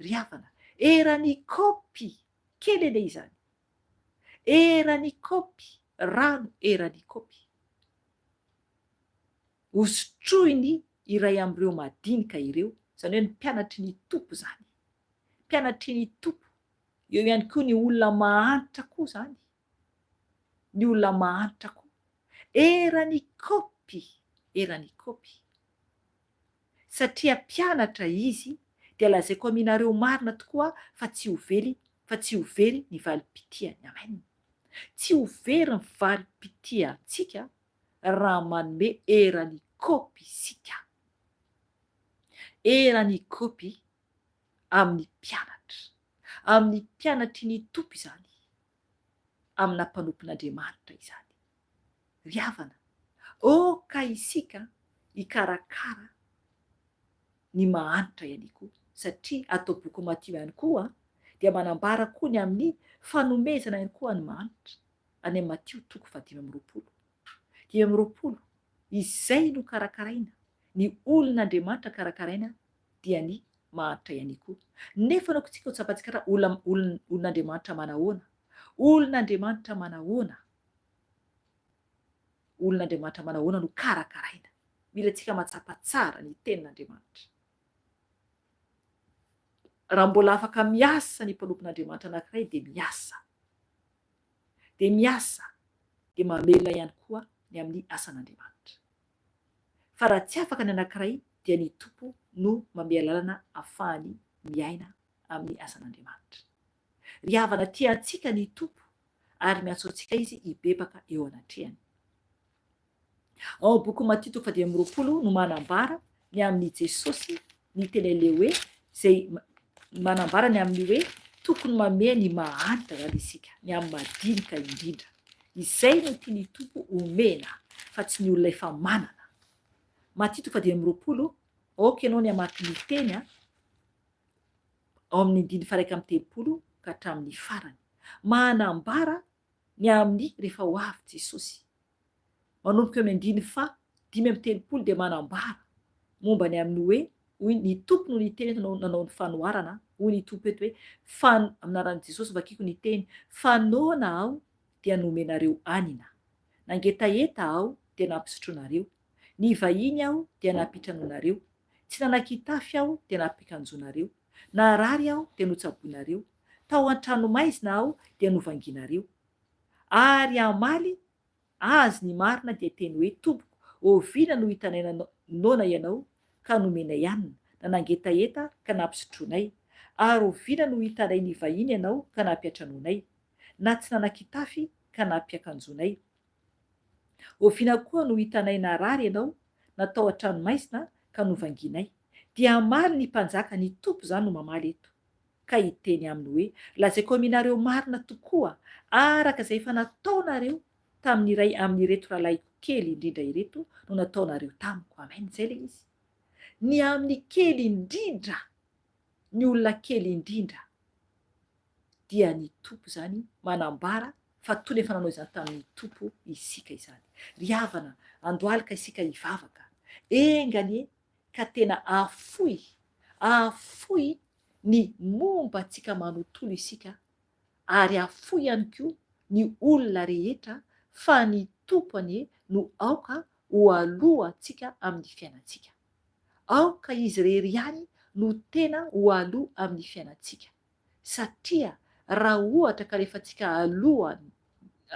ry havana, eran'ny kaopy, kely anie izany, Eran'ny kaopy, rano eran'ny kaopy. Hosotroiny iray amin'ireo madinika ireo, izany hoe ny mpianatry ny Tompo izany. Mpianatry ny Tompo. Eo ihany koa ny olona mahantra koa izany. Ny olona mahantra koa. Eran'ny kaopy, eran'ny kaopy. Satria mpianatra izy, dia lazaiko aminareo marina tokoa fa tsy ho very fa tsy ho very ny valim-pitiany. Amen. Tsy ho very ny valim-pitiantsika raha manome eran'ny kaopy isika. Eran'ny kaopy amin'ny mpianatra. Amin'ny mpianatry ny Tompo izany. Amina mpanompon'Andriamanitra izany. Ry havana, aoka isika hikarakara ny mahantra ihany koa, satria ato boky Matio ihany koa dia manambara koa ny amin'ny fanomezana ihany koa ny mahantra, any amin'ny Matio toko fahadimy amby roapolo. 25, izay no karakaraina, ny olon'Andriamanitra karakaraina dia ny mahantra ihany koa. Nefa aoka isika ho tsapantsika raha olona olon'Andriamanitra manahoana? Olon'Andriamanitra manahoana? Olon'Andriamanitra manahoana no karakaraina? Mila antsika mahatsapa tsara ny tenin'Andriamanitra. Raha mbola afaka miasa ny mpanompon'Andriamanitra anankiray dia miasa. Dia miasa, dia mamelona ihany koa ny amin'ny asan'Andriamanitra. Fa raha tsy afaka ny anankiray dia ny Tompo no mamehy lalana afahany miaina amin'ny asan'Andriamanitra. Ry havana tia antsika ny Tompo ary miantso antsika Izy hibebaka eo anatrehany. Ao amin'ny boky Matio toko fahadimy amby 20 no manambara ny amin'i Jesosy niteny an'ilay hoe izay manambara ny amin'ny hoe tokony mamehy ny mahantra izany isika, ny amin'ny madinika indrindra. Izay no tian'ny Tompo omena fa tsy ny olona efa manana. Matio toko fahadimy amby 20, aoka ianao ny hamaky ny teny a, ao amin'ny andininy faha 31 ka hatramin'ny farany. Manambara ny amin'ny rehefa ho avy Jesosy. Manomboka eo amin'ny andininy faha 35 dia manambara momba ny amin'ny hoe, hoy ny Tompo no niteny eto nanao ny fanoharana, hoy ny Tompo eto hoe, fa amin'ny anaran'i Jesosy vakiko ny teny, fa noana aho dia nomenareo hanina, nangetaheta aho dia nampisotroinareo. Nivahiny aho dia nampitranoinareo, tsy nanan-kitafy aho dia nampikanjoinareo, narary aho dia notsaboinareo, tao an-tranomaizina aho dia novangianareo. Ary hamaly azy ny marina dia teny hoe, Tompoko, oviana no hitanay noana ianao ka nomenay hanina, na nangetaheta ka nampisotroinay? Ary oviana no hitanay nivahiny ianao ka nampiantranoinay, na tsy nanan-kitafy ka nampiakanjoinay? Oviana koa no hitanay narary ianao, na tao an-tranomaizina ka novangianay? Dia hamaly ny mpanjaka, ny Tompo izany no mamaly eto, ka hiteny aminy hoe, Lazaiko aminareo marina tokoa, araka izay efa nataonareo tamin'ny iray amin'ireto rahalahiko kely indrindra ireto no nataonareo tamiko. Amen, izay ilay izy. Ny amin'ny kely indrindra, ny olona kely indrindra, dia ny Tompo izany manambara fa tony efa nanao izany tamin'ny Tompo isika izany. Ry havana, andohalika isika hivavaka. Enga anie ka tena ahafoy, ahafoy ny momba antsika manontolo isika ary ahafoy ihany koa ny olona rehetra fa ny Tompo anie no aoka ho alohantsika amin'ny fiainantsika. Aoka Izy irery ihany no tena ho aloha amin'ny fiainantsika. Satria raha ohatra ka alefantsika aloha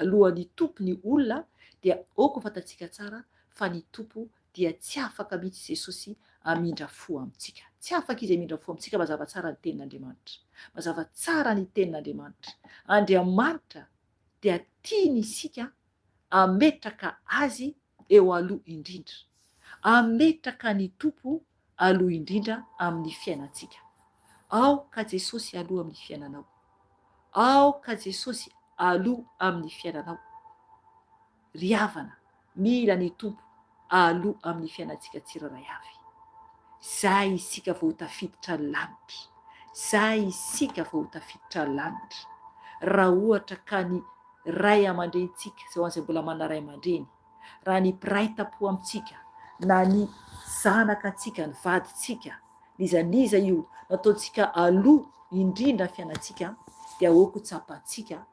alohan'ny Tompo ny olona dia aoka ho fantatsika tsara fa ny Tompo dia tsy afaka mihitsy Jesosy hamindra fo amintsika. Tsy afaka Izy hamindra fo amintsika, mazava tsara ny tenin'Andriamanitra. Mazava tsara ny tenin'Andriamanitra. Andriamanitra dia tiany isika hametraka Azy eo aloha indrindra. Hametraka ny Tompo aloha indrindra amin'ny fiainantsika. Aoka Jesosy aloha amin'ny fiainanao. Aoka Jesosy aloha amin'ny fiainanao. Ry havana, mila ny Tompo aloha amin'ny fiainantsika tsirairay avy. Zay isika vao ho tafiditra lanitra. Zay isika vao ho tafiditra lanitra. Raha ohatra ka ny ray aman-drenintsika, izay ho an'izay mbola manana ray aman-dreny, raha ny mpiray tampo amintsika, na ny zanaka antsika, ny vadintsika, n'iza n'iza io nataontsika aloha indrindra ny fiainantsika, dia aoka ho tsapantsika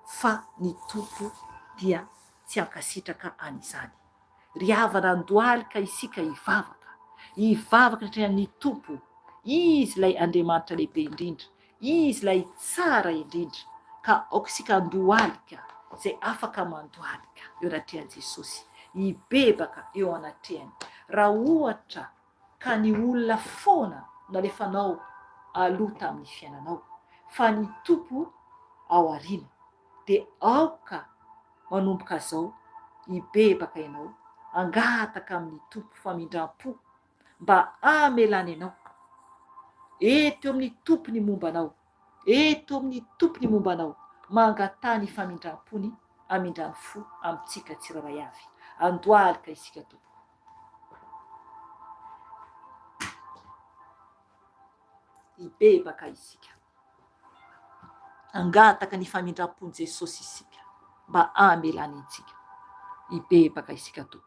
fa ny Tompo dia tsy hankasitraka an'izany. Ry havana andohalika isika hivavaka, hivavaka satria ny Tompo, Izy ilay Andriamanitra lehibe indrindra, Izy ilay tsara indrindra, ka aoka isika handohalika izay afaka mandohalika eo anatrehan'i Jesosy, hibebaka eo anatrehany. Raha ohatra ka ny olona foana no nalefanao aloha tamin'ny fiainanao, fa ny Tompo ao aoriana, dia aoka manomboka izao hibebaka ianao, hangataka amin'ny Tompo famindram-po mba hamelany anao. Eto amin'ny Tompo ny momba anao, eto amin'ny Tompo ny momba anao, mangataha ny famindram-pony hamindrany fo amintsika tsirairay avy. Andohalika isika Tompoko. Hibebaka isika. Hangataka ny famindram-pon'i Jesosy isika mba hamelany antsika. Hibebaka isika Tompoko.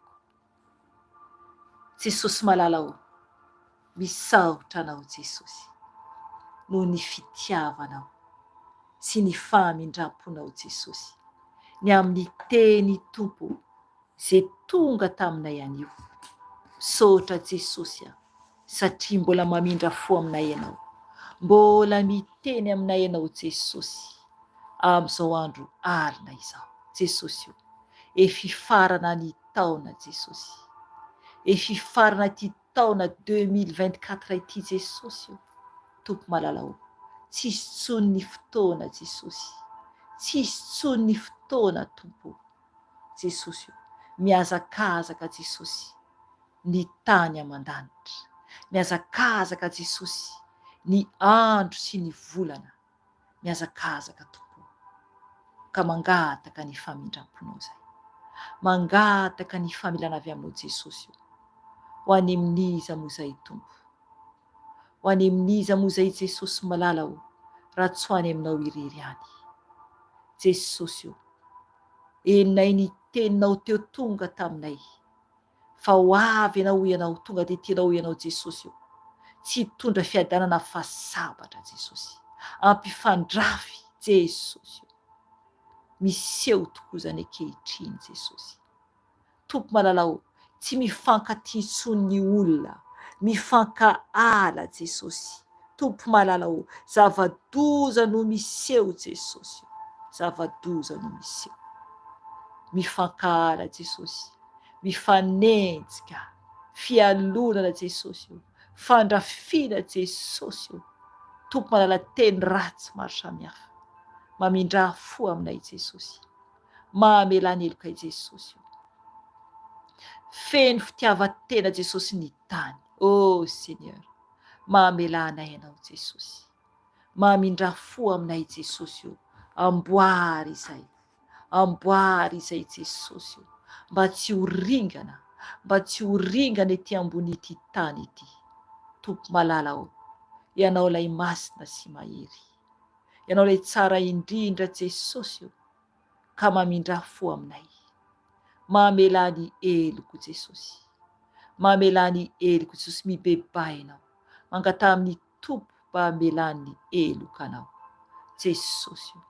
Jesosy malala ô, misaotra Anao Jesosy noho ny fitiavanao sy ny famindramponao Jesosy, ny amin'ny teny Tompo ze tonga taminay anio. Misaotra Jesosy a, satria mbola mamindra fo aminay Ianao, mbola miteny aminay Ianao Jesosy amin'izao andro alina izao. Jesosy ô, efa hifarana ny taona Jesosy. Efa hifarana ity taona 2024 ity Jesosy ô. Tompo malala ô. Tsisy tsony ny fotoana Jesosy. Tsisy tsony ny fotoana Tompo ô. Jesosy ô. Mihazakazaka Jesosy ny tany aman-danitra. Mihazakazaka Jesosy ny andro sy ny volana. Mihazakazaka Tompo ô, ka mangataka ny famindram-ponao izahay. Mangataka ny famelana avy aminao Jesosy ô. Ho any amin'iza moa izahay Tompo? Ho any amin'iza moa izahay Jesosy malala ô, raha tsy ho any aminao irery ihany. Jesosy ô, henonay ny teninao teo tonga taminay. Fa ho avy ianao hoy ianao, tonga dia tianao hoy ianao Jesosy o. Tsy hitondra fiadanana fa sabatra Jesosy. Ampifandrafy Jesosy o. Miseho tokoa izany ankehitriny Jesosy. Tompo malala o, Tsy mifankatia intsony ny olona, mifankahala Jesosy. Tompo malala o, zava-doza no miseho Jesosy o, zava-doza no miseho. Mifankahala Jesosy, mifanenjika, fialonana Jesosy o, fandrafiana Jesosy o. Tompo malala teny ratsy maro samihafa. Mamindrà fo aminay Jesosy. Mamelà ny helokay Jesosy o. Feno fitiavan-tena Jesosy ny tany. Oh Seigneur. Mamelà anay Ianao Jesosy. Mamindrà fo aminay Jesosy o. Amboary izay. Amboary izay Jesosy o. Mba tsy ho ringana, mba tsy ho ringana ety ambon'ity tany ity. Tompo malala o. Ianao ilay masina sy mahery. Ianao ilay tsara indrindra Jesosy o. Ka mamindrà fo aminay. Mamelà ny heloko Jesosy. Mamelà ny heloko Jesosy mibebaha ianao. Mangataha amin'ny Tompo mba hamelany ny heloka anao. Jesosy o.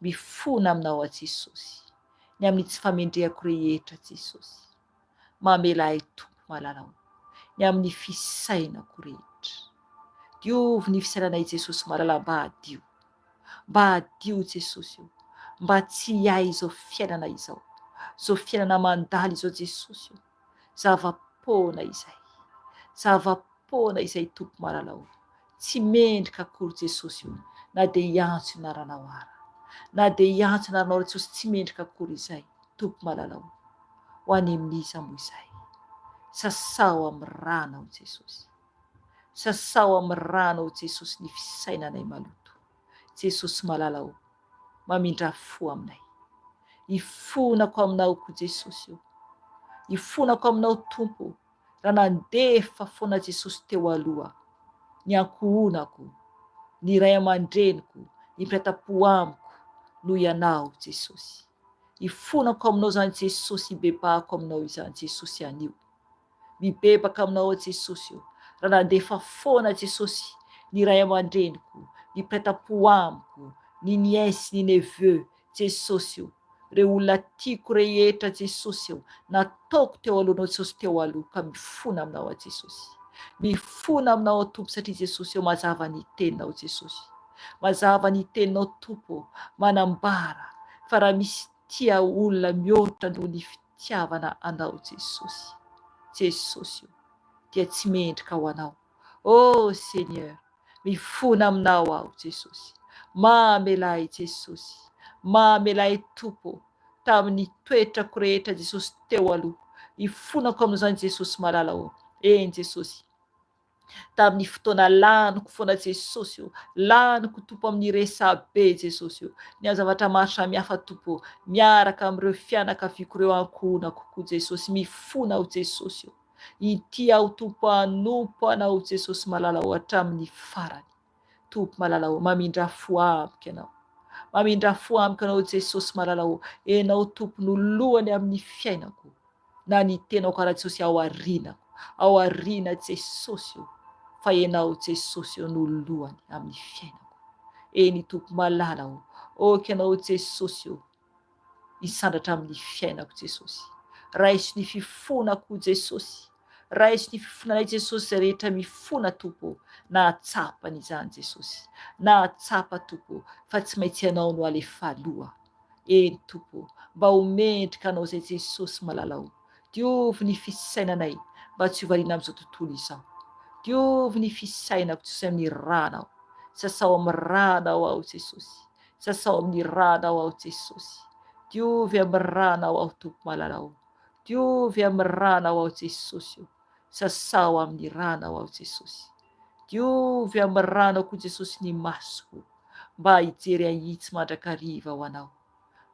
Mifona aminao aho Jesosy. Ny amin'ny tsy famendrehako rehetra Jesosy. Mamela ahy Tompo malala o. Ny amin'ny fisainako rehetra. Diovy ny fisainanay Jesosy malala mba hadio. Mba hadio Jesosy o. Mba tsy hiahy izao fiainana izao. Izao fiainana mandalo izao Jesosy o. Zava-poana izay. Zava-poana izay Tompo malala o. Tsy mendrika akory Jesosy o na dia hiantso anaranao ara. Na dia hiantso anaranao ara Jesosy tsy mendrika akory izay Tompo malala o. Ho any amin'iza moa izay. Sasao amin'ny ranao Jesosy. Sasao amin'ny ranao Jesosy ny fisainanay maloto. Jesosy malala o. Mamindrà fo aminay. Ifonako aminao koa Jesosy o. Ifonako aminao Tompo o. Raha nandefa foana Jesosy teo aloha, ny ankohonako, ny ray aman-dreniko, ny mpiray-tampo amiko, noho Ianao Jesosy. Ifonako aminao izany Jesosy, ibebahako aminao izany Jesosy anio. Mibebaka aminao aho Jesosy o, raha nandefa foana Jesosy ny ray aman-dreniko, ny mpiray-tampo amiko, ny nièce, ny neveu, Jesosy o, reo olona tiako rehetra Jesosy o, nataoko teo alohanao Jesosy teo aloha ka mifona aminao aho Jesosy. Mifona aminao aho Tompo satria Jesosy o mazava ny teninao Jesosy. Mazava ny teninao Tompo o, manambara fa raha misy tia olona mihoatra noho ny fitiavana anao Jesosy, Jesosy o, dia tsy mendrika ho anao. Oh Seigneur, mifona aminao aho Jesosy. Mamelà ahy Jesosy. Mamelà ahy Tompo ô, tamin'ny toetrako rehetra Jesosy teo aloha. Ifonako amin'izany Jesosy malala ô. Eny Jesosy. Tamin'ny fotoana laniko foana Jesosy ô, laniko Tompo amin'ny resabe Jesosy ô, ny amin'ny zavatra maro samihafa Tompo ô, miaraka amin'ireo fianakaviako ireo ankohonako koa Jesosy, mifona aho Jesosy ô, ity aho Tompo hanompo Anao Jesosy malala ô hatramin'ny farany. Tompo malala ô, mamindrà fo amiko Ianao. Mamindrà fo amiko Ianao Jesosy malala ô, Ianao Tompo no lohany amin'ny fiainako. Na ny tenako ara Jesosy ao arinako, ao arina Jesosy ô, fa Ianao Jesosy ô no lohany amin'ny fiainako. Eny Tompo malala ô, ok Ianao Jesosy ô, hisandratra amin'ny fiainako Jesosy. Raiso ny fifonako Jesosy. Raiso ny fifonanay Jesosy izay rehetra mifona Tompo ô, nahatsapa an'izany Jesosy. Nahatsapa Tompo ô, fa tsy maintsy Ianao no alefa aloha. Eny Tompo ô, mba ho mendrika Anao izay Jesosy malala ô. Diovy ny fisainanay mba tsy ho variana amin'izao tontolo izao. Diovy ny fisainako Jesosy amin'ny rànao. Sasao amin'ny rànao aho Jesosy. Sasao amin'ny rànao aho Jesosy. Diovy amin'ny rànao aho Tompo malala ô. Diovy amin'ny rànao aho Jesosy ô. Sasao amin'ny rànao aho Jesosy. Diovy amin'ny rànao koa Jesosy ny masoko mba hijery hahitsy mandrakariva ho Anao.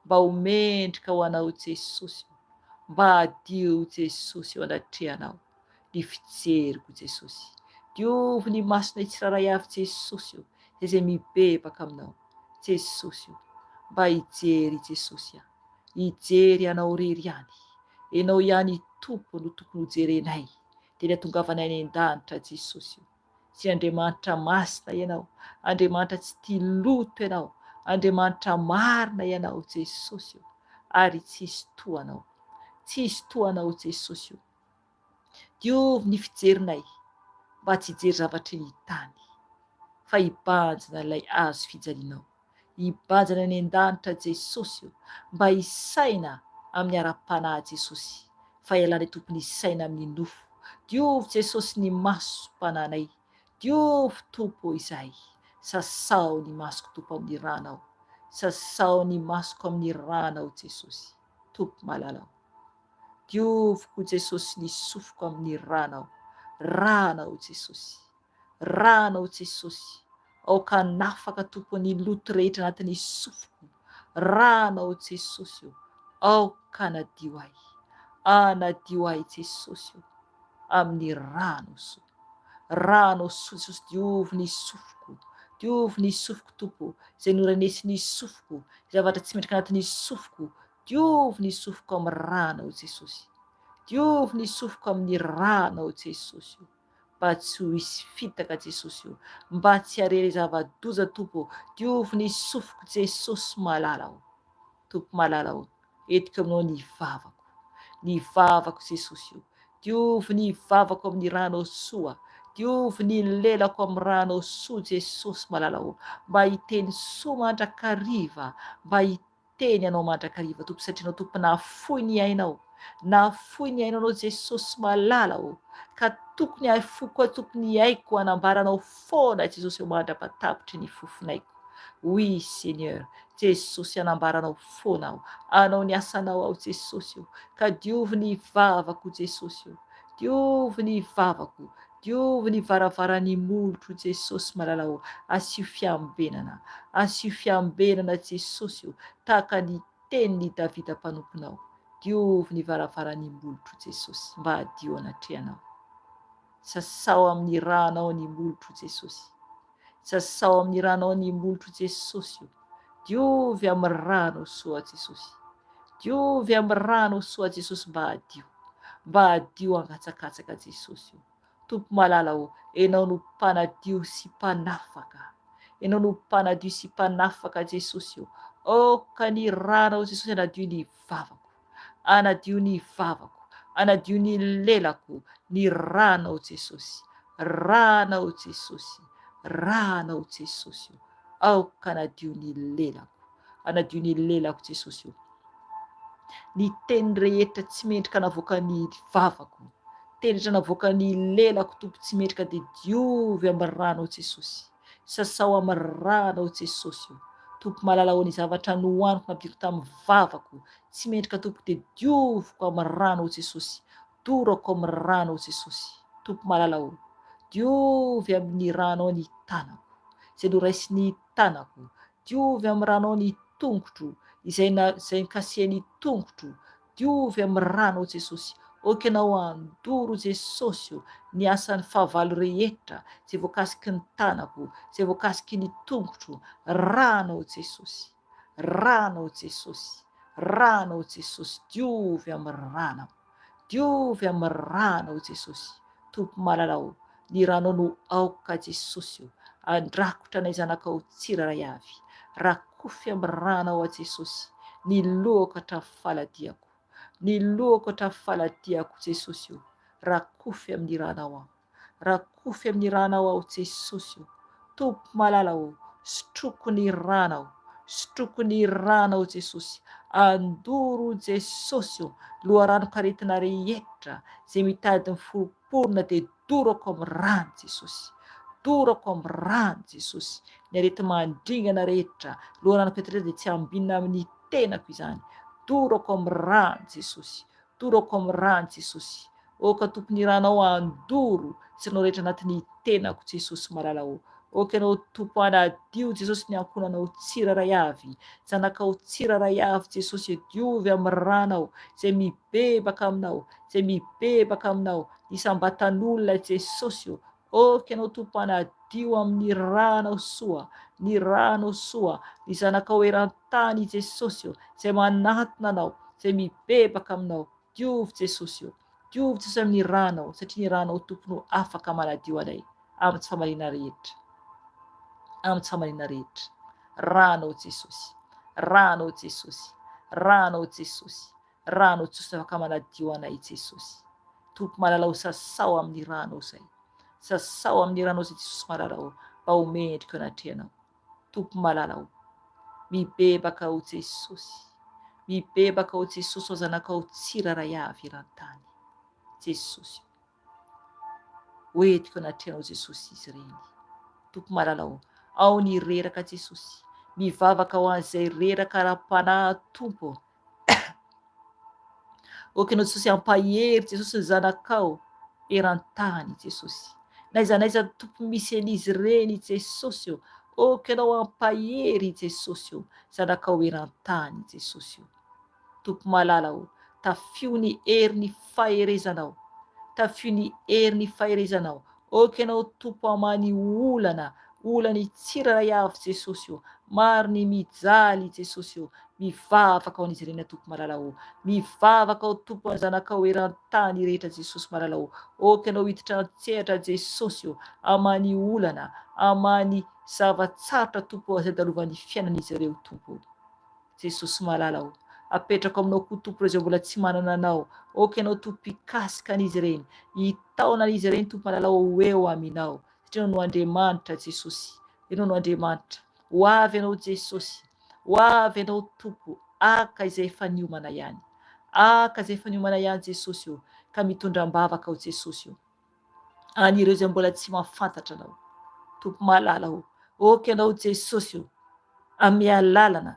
Mba ho mendrika ho Anao Jesosy ô. Mba hadio Jesosy eo anatrehanao ny fijeriko Jesosy. Diovy ny masonay tsirairay avy Jesosy ô, izay mibebaka aminao Jesosy ô. Mba hijery Jesosy a. Hijery Anao irery ihany. Enao ihany Tompo no tokony ho jerenay dia ny hatongavanay any an-danitra Jesosy ô. Tsy Andriamanitra masina Ianao, Andriamanitra tsy tia loto Ianao, Andriamanitra marina Ianao Jesosy ô, ary tsisy toa Anao. Tsisy toa Anao Jesosy ô. Diovy ny fijerinay mba tsy hijery zavatry ny tany fa hibanjina ilay hazo fijalianao. Hibanjina any an-danitra Jesosy o, mba hisaina amin'ny ara-panahy Jesosy fa ialana Tompo ny saina amin'ny nofo. Diovy Jesosy ny masom-pananay. Diovy Tompo o izahay. Sasao ny masoko Tompo amin'ny ranao. Sasao ny masoko amin'ny ranao Jesosy. Tompo malala o. Diovy koa Jesosy ny sofiko amin'ny ranao. Ranao Jesosy. Ranao Jesosy. Aoka hanafaka Tompo ny loto rehetra anatin'ny sofiko. Ranao Jesosy o. Aoka hanadio ahy. Anadio ahy Jesosy o. Amin'ny ranao soa. Ranao soa Jesosy diovy ny sofiko. Diovy ny sofiko Tompo. Izay norenesin'ny sofiko. Zavatra tsy mendrika anatin'ny sofiko. Diovy ny sofiko amin'ny ranao Jesosy. Diovy ny sofiko amin'ny ranao Jesosy o. Mba tsy ho hisy fitaka Jesosy o. Mba tsy harere zava-doza Tompo o. Diovy ny sofiko Jesosy malala o. Tompo malala o. Entiko aminao ny vavako. Ny vavako Jesosy o. Diovy ny vavako amin'ny ranao soa. Diovy ny lelako amin'ny ranao soa Jesosy malala o. Mba hiteny soa mandrakariva. Mba Teny Anao mandrakariva Tompo satria Anao Tompo nahafoy ny ainao nahafoy ny ainao Anao Jesosy malala ô ka tokony hahafoy koa Tompo ny aiko hanambara Anao foana Jesosy ô mandrapatapitry ny fofonaiko oui Seigneur Jesosy hanambara Anao foana aho hanao ny asanao aho Jesosy ô ka diovy ny vavako Jesosy ô diovy ny vavako Diovy ny varavaran'ny molotro Jesosy malala o, asio fiambenana, asio fiambenana Jesosy o, tahaka ny tenin'i Davida mpanomponao, diovy ny varavaran'ny molotro Jesosy mba hadio anatrehanao. Sasao amin'ny ranao ny molotro Jesosy. Sasao amin'ny ranao ny molotro Jesosy o. Diovy amin'ny ranao soa Jesosy. Diovy amin'ny ranao soa Jesosy mba hadio. Mba hadio hangatsakatsaka Jesosy o. Tompo malala o, Enao no mpanadio sy mpanafaka. Enao no mpanadio sy mpanafaka Jesosy o. Aoka ny ranao Jesosy hanadio ny vavako. Anadio ny vavako, anadio ny lelako, ny ranao Jesosy, ranao Jesosy, ranao Jesosy o, aoka anadio ny lelako, anadio ny lelako Jesosy o. Ny teny rehetra tsy mendrika navoakan'ny vavako, teny rehetra navoakan'ny lelako Tompo tsy mendrika dia diovy amin'ny ranao Jesosy. Sasao amin'ny ranao Jesosy o. Tompo malala ô ny zavatra nohaniko nampidiriko tamin'ny vavako tsy mendrika Tompo dia dioviko amin'ny ranao Jesosy dorako amin'ny ranao Jesosy Tompo malala ô diovy amin'ny ranao ny tanako izay noraisin'ny tanako diovy amin'ny ranao ny tongotro izay na izay nikasihan'ny tongotro Diovy amin'ny ranao Jesosy. Ok ianao handoro Jesosy o ny asan'ny fahavalo rehetra izay voakasiky ny tanako, izay voakasiky ny tongotro, ranao Jesosy, ranao Jesosy, ranao Jesosy, diovy amin'ny ranao, diovy amin'ny ranao Jesosy, Tompo malala o, ny ranao no aoka Jesosy o, andrakotra anay zanakao tsirairay avy, rakofy amin'ny ranao aho Jesosy, ny lohako hatramin'ny faladiako, ny lohako hatramin'ny faladiako Jesosy o, rakofy amin'ny ranao aho, rakofy amin'ny ranao aho Jesosy o, Tompo malala o, sotroko ny ranao, sotroko ny ranao Jesosy, andoro Jesosy o, loharanon-karetina rehetra izay mitady ny foromporona dia dorako amin'ny rano Jesosy, dorako amin'ny rano Jesosy, ny areti-mandringana rehetra, loharanon-karetina rehetra dia tsy ambinina amin'ny tenako izany, dorako amin'ny rano Jesosy, dorako amin'ny rano Jesosy, Oka Tompo ny ranao handoro sy anao rehetra anatin'ny tenako Jesosy malala o. Oka ianao Tompo hanadio Jesosy ny ankohonanao tsirairay avy, zanakao tsirairay avy Jesosy diovy amin'ny ranao izay mibebaka aminao, izay mibebaka aminao isam-batan'olona Jesosy o. Oka ianao Tompo hanadio amin'ny ranao soa, ny ranao soa, ny zanakao eran-tany Jesosy o, izay manatona anao, izay mibebaka aminao Diovy Jesosy o! Diovy Jesosy amin'ny ranao satria ny ranao Tompo no afaka manadio anay amin'ny tsy fahamarinana rehetra. Amin'ny tsy fahamarinana rehetra. Ranao Jesosy. Ranao Jesosy. Ranao Jesosy. Ranao Jesosy afaka manadio anay Jesosy. Tompo malala o sasao amin'ny ranao izay. Sasao amin'ny ranao izay Jesosy malala o, mba ho mendrika eo anatrehanao. Tompo malala o, mibebaka o Jesosy, mibebaka o Jesosy o zanakao tsirairay avy eran-tany. Jesosy o. Ho entiko anatrehanao Jesosy izy ireny. Tompo malala o, ao ny reraka Jesosy. Mivavaka ho an'izay reraka ara-panahy Tompo. Ok ianao Jesosy ampahery Jesosy ny zanakao eran-tany Jesosy. N'aiza n'aiza Tompo misy an'izy ireny Jesosy o. Ok ianao ampahery Jesosy o, zanakao eran-tany Jesosy o. Tompo malala o, tafio ny hery ny faherezanao, tafio ny hery ny faherezanao, ok ianao Tompo amany olana, olany tsirairay avy Jesosy o, maro ny mijaly Jesosy o, mivavaka ho an'izy ireny Tompo malala o, mivavaka o Tompo an zanakao eran-tany rehetra Jesosy malala o, ok ianao hiditra an-tsehatra Jesosy o, amany olana, amany zava-tsarotra Tompo o, izay dalovan'ny fiainan'izy ireo Tompo o. Jesosy malala o! Apetrako aminao koa Tompo ireo izay mbola tsy manana Anao. Ok Ianao Tompo hikasika an'izy ireny, hitaona an'izy ireny Tompo malala o ho eo Aminao. Satria Ianao no Andriamanitra Jesosy. Ianao no Andriamanitra. Ho avy Ianao Jesosy. Ho avy Ianao Tompo. Aka izay efa niomana ihany. Aka izay efa niomana ihany Jesosy o. Ka mitondra am-bavaka o Jesosy o. An'ireo izay mbola tsy mahafantatra Anao. Tompo malala o, ok Ianao Jesosy o, amea lalana,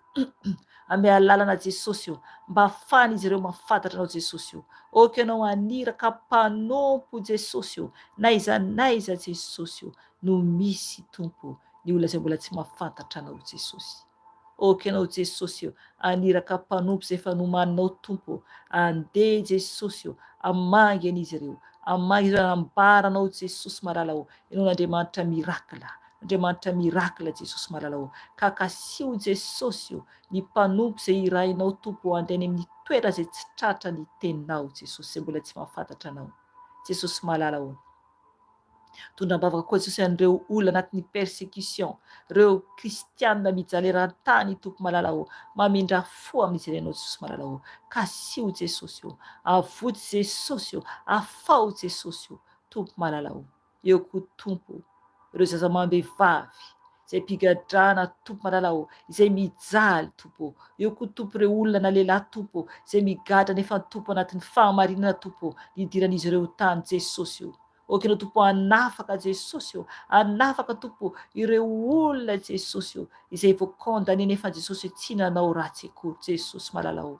amea lalana Jesosy o, mba ahafahan'izy ireo mahafantatra Anao Jesosy o, ok Ianao haniraka mpanompo Jesosy o, n'aiza n'aiza Jesosy o, no misy Tompo ny olona izay mbola tsy mahafantatra Anao Jesosy. Ok Ianao Jesosy o, haniraka mpanompo izay efa nomaninao Tompo o, andeha Jesosy o, hamangy an'izy ireo, hamangy izy ireo hanambara Anao Jesosy malala o, Ianao no Andriamanitra miracle, Andriamanitra miracle Jesosy malala o, ka kasiho Jesosy o, ny mpanompo izay irahinao Tompo o, andeha any amin'ny toerana izay tsy tratra ny teninao Jesosy, izay mbola tsy mahafantatra Anao Jesosy malala o. Mitondra am-bavaka koa Jesosy an'ireo olona anatin'ny persecution, ireo kristianina mijaly eran-tany Tompo malala ô, mamindrà fo amin'izy ireny ô Jesosy malala ô, kasiho Jesosy ô, avoty Jesosy ô, afaho Jesosy ô, Tompo malala ô, eo koa Tompo ireo zaza amam-behivavy izay mpigadrana Tompo malala ô, izay mijaly Tompo ô, eo koa Tompo ireo olona na lehilahy Tompo ô, izay migadra nefa Tompo anatin'ny fahamarinana Tompo ô, nidiran'izy ireo tany Jesosy ô. Ok ianao Tompo hanafaka Jesosy ô, hanafaka Tompo ireo olona Jesosy ô, izay vao condamné nefa Jesosy tsy nanao ratsy akory Jesosy malala ô,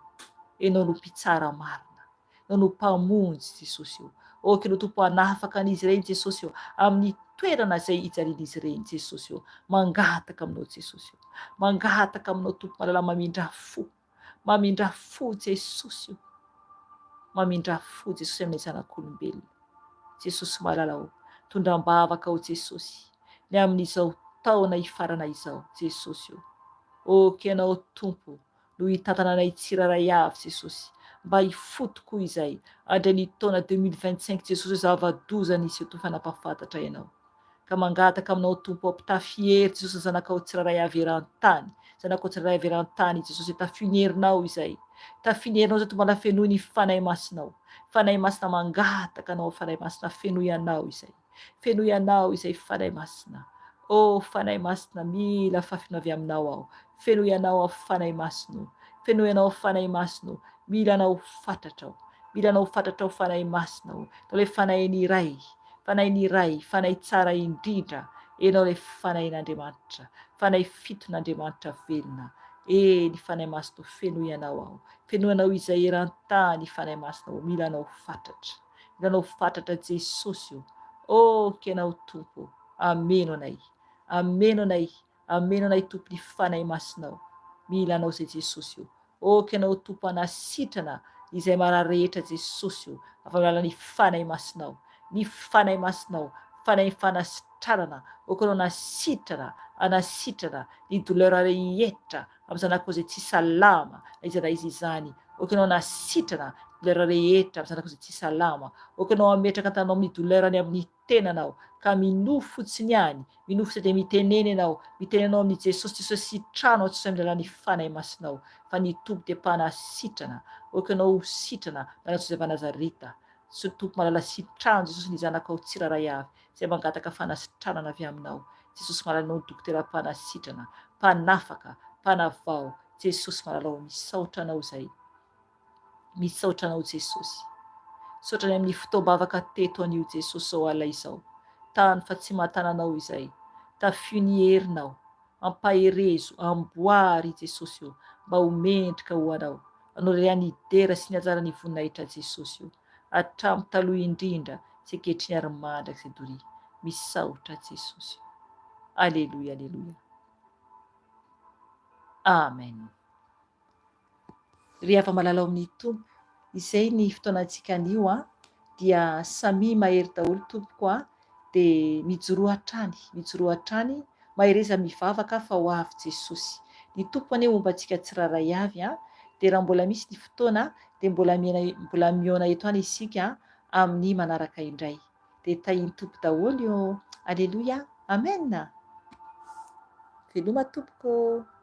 Ianao no mpitsara marina, Ianao no mpamonjy Jesosy ô, ok ianao Tompo hanafaka an'izy ireny Jesosy ô, amin'ny toerana izay ijalian'izy ireny Jesosy ô, mangataka aminao Jesosy ô, mangataka aminao Tompo malala mamindrà fo, Mamindrà fo Jesosy o. Mamindrà fo Jesosy amin'ny zanak'olombelona. Jesosy malala o. Tondram-bavaka o Jesosy. Ny amin'izao taona hifarana izao Jesosy o. Ok Ianao Tompo no hitantana anay tsirairay avy Jesosy. Mba hifoha tokoa izay. Andray ny taona 2025 Jesosy o zava-doza niseho Tompo fa nampahafantatra Ianao. Ka mangataka aminao Tompo ampitafy hery Jesosy ny zanakao tsirairay avy eran-tany zanakao tsirairay avy eran-tany Jesosy tafio ny herinao izay tafio ny herinao izay Tompo mba fenoy ny Fanahy Masinao Fanahy Masina mangataka anao Fanahy Masina fenoy anao izay fenoy anao izay Fanahy Masina Oh Fanahy Masina mila fafino avy aminao aho fenoy anao aho Fanahy Masina fenoy anao Fanahy Masina mila anao fatratra aho mila anao fatratra aho Fanahy Masina o ilay Fanahin'ny Ray Fanahin'ny Ray, Fanahy tsara indrindra, Ianao ilay Fanahin'Andriamanitra, Fanahy fiton'Andriamanitra velona. Eny, Fanahy Masina o, fenoy Anao aho. Fenoy Anao izay eran-tany, Fanahy Masina o, mila Anao fatratra. Mila Anao fatratra Jesosy o. Oh, Ianao Tompo o, ameno anay. Ameno anay, ameno anay Tompo ny Fanahy Masinao. Mila Anao izay Jesosy o. Ok Ianao Tompo hanasitrana izay marary rehetra Jesosy o, avy amin'ny alalan'ny Fanahy Masinao, ny Fanahy Masinao, Fanahy fanasitranana, ok Ianao hanasitrana, hanasitrana ny douleur rehetra amin'ny zanakao izay tsy salama na iza na iza izany, ok Ianao hanasitrana douleur rehetra amin'ny zanakao izay tsy salama, ok Ianao hametraka ny tananao amin'ny douleur any amin'ny tenanao ka minoa fotsiny ihany, minoa fotsiny dia mitenena ianao, mitenena ianao amin'i Jesosy, Jesosy sitrano aho Jesosy amin'ny alalan'ny Fanahy Masinao, fa ny Tompo dia mpanasitrana, aoka ianao ho sitrana, Lalana Josefa Nazareta. Jesosy Tompo malala sitrano Jesosy ny zanakao tsirairay avy izay mangataka fanasitranana avy aminao Jesosy malala anao dokotera mpanasitrana mpanafaka mpanavao Jesosy malala o misaotra anao izay Misaotra anao Jesosy. Misaotra ny amin'ny fotoam-bavaka teto anio Jesosy zao alina izao. Tano fa tsy mahatana anao izay. Tafio ny herinao. Ampaherezo, amboary Jesosy o, mba ho mendrika ho anao. Anao irery ihany hidera sy ny anjara ny voninahitra Jesosy o. Hatramin'ny taloha indrindra sy ankehitriny ary mandrakizay doria. Misaotra Jesosy o. Aleloia, aleloia. Amen. Ry hava-malala ao amin'ny Tompo, izay ny fotoanantsika anio an, dia samia mahery daholo tompoko an, dia mijoroa hatrany, mijoroa hatrany, mahereza mivavaka fa ho avy Jesosy. Ny Tompo anie homba antsika tsirairay avy an, dia raha mbola misy ny fotoana dia mbola mbola mihaona eto any isika amin'ny manaraka indray. Dia tahin'ny Tompo daholo ô. Aleloia. Amen. Veloma tompoko.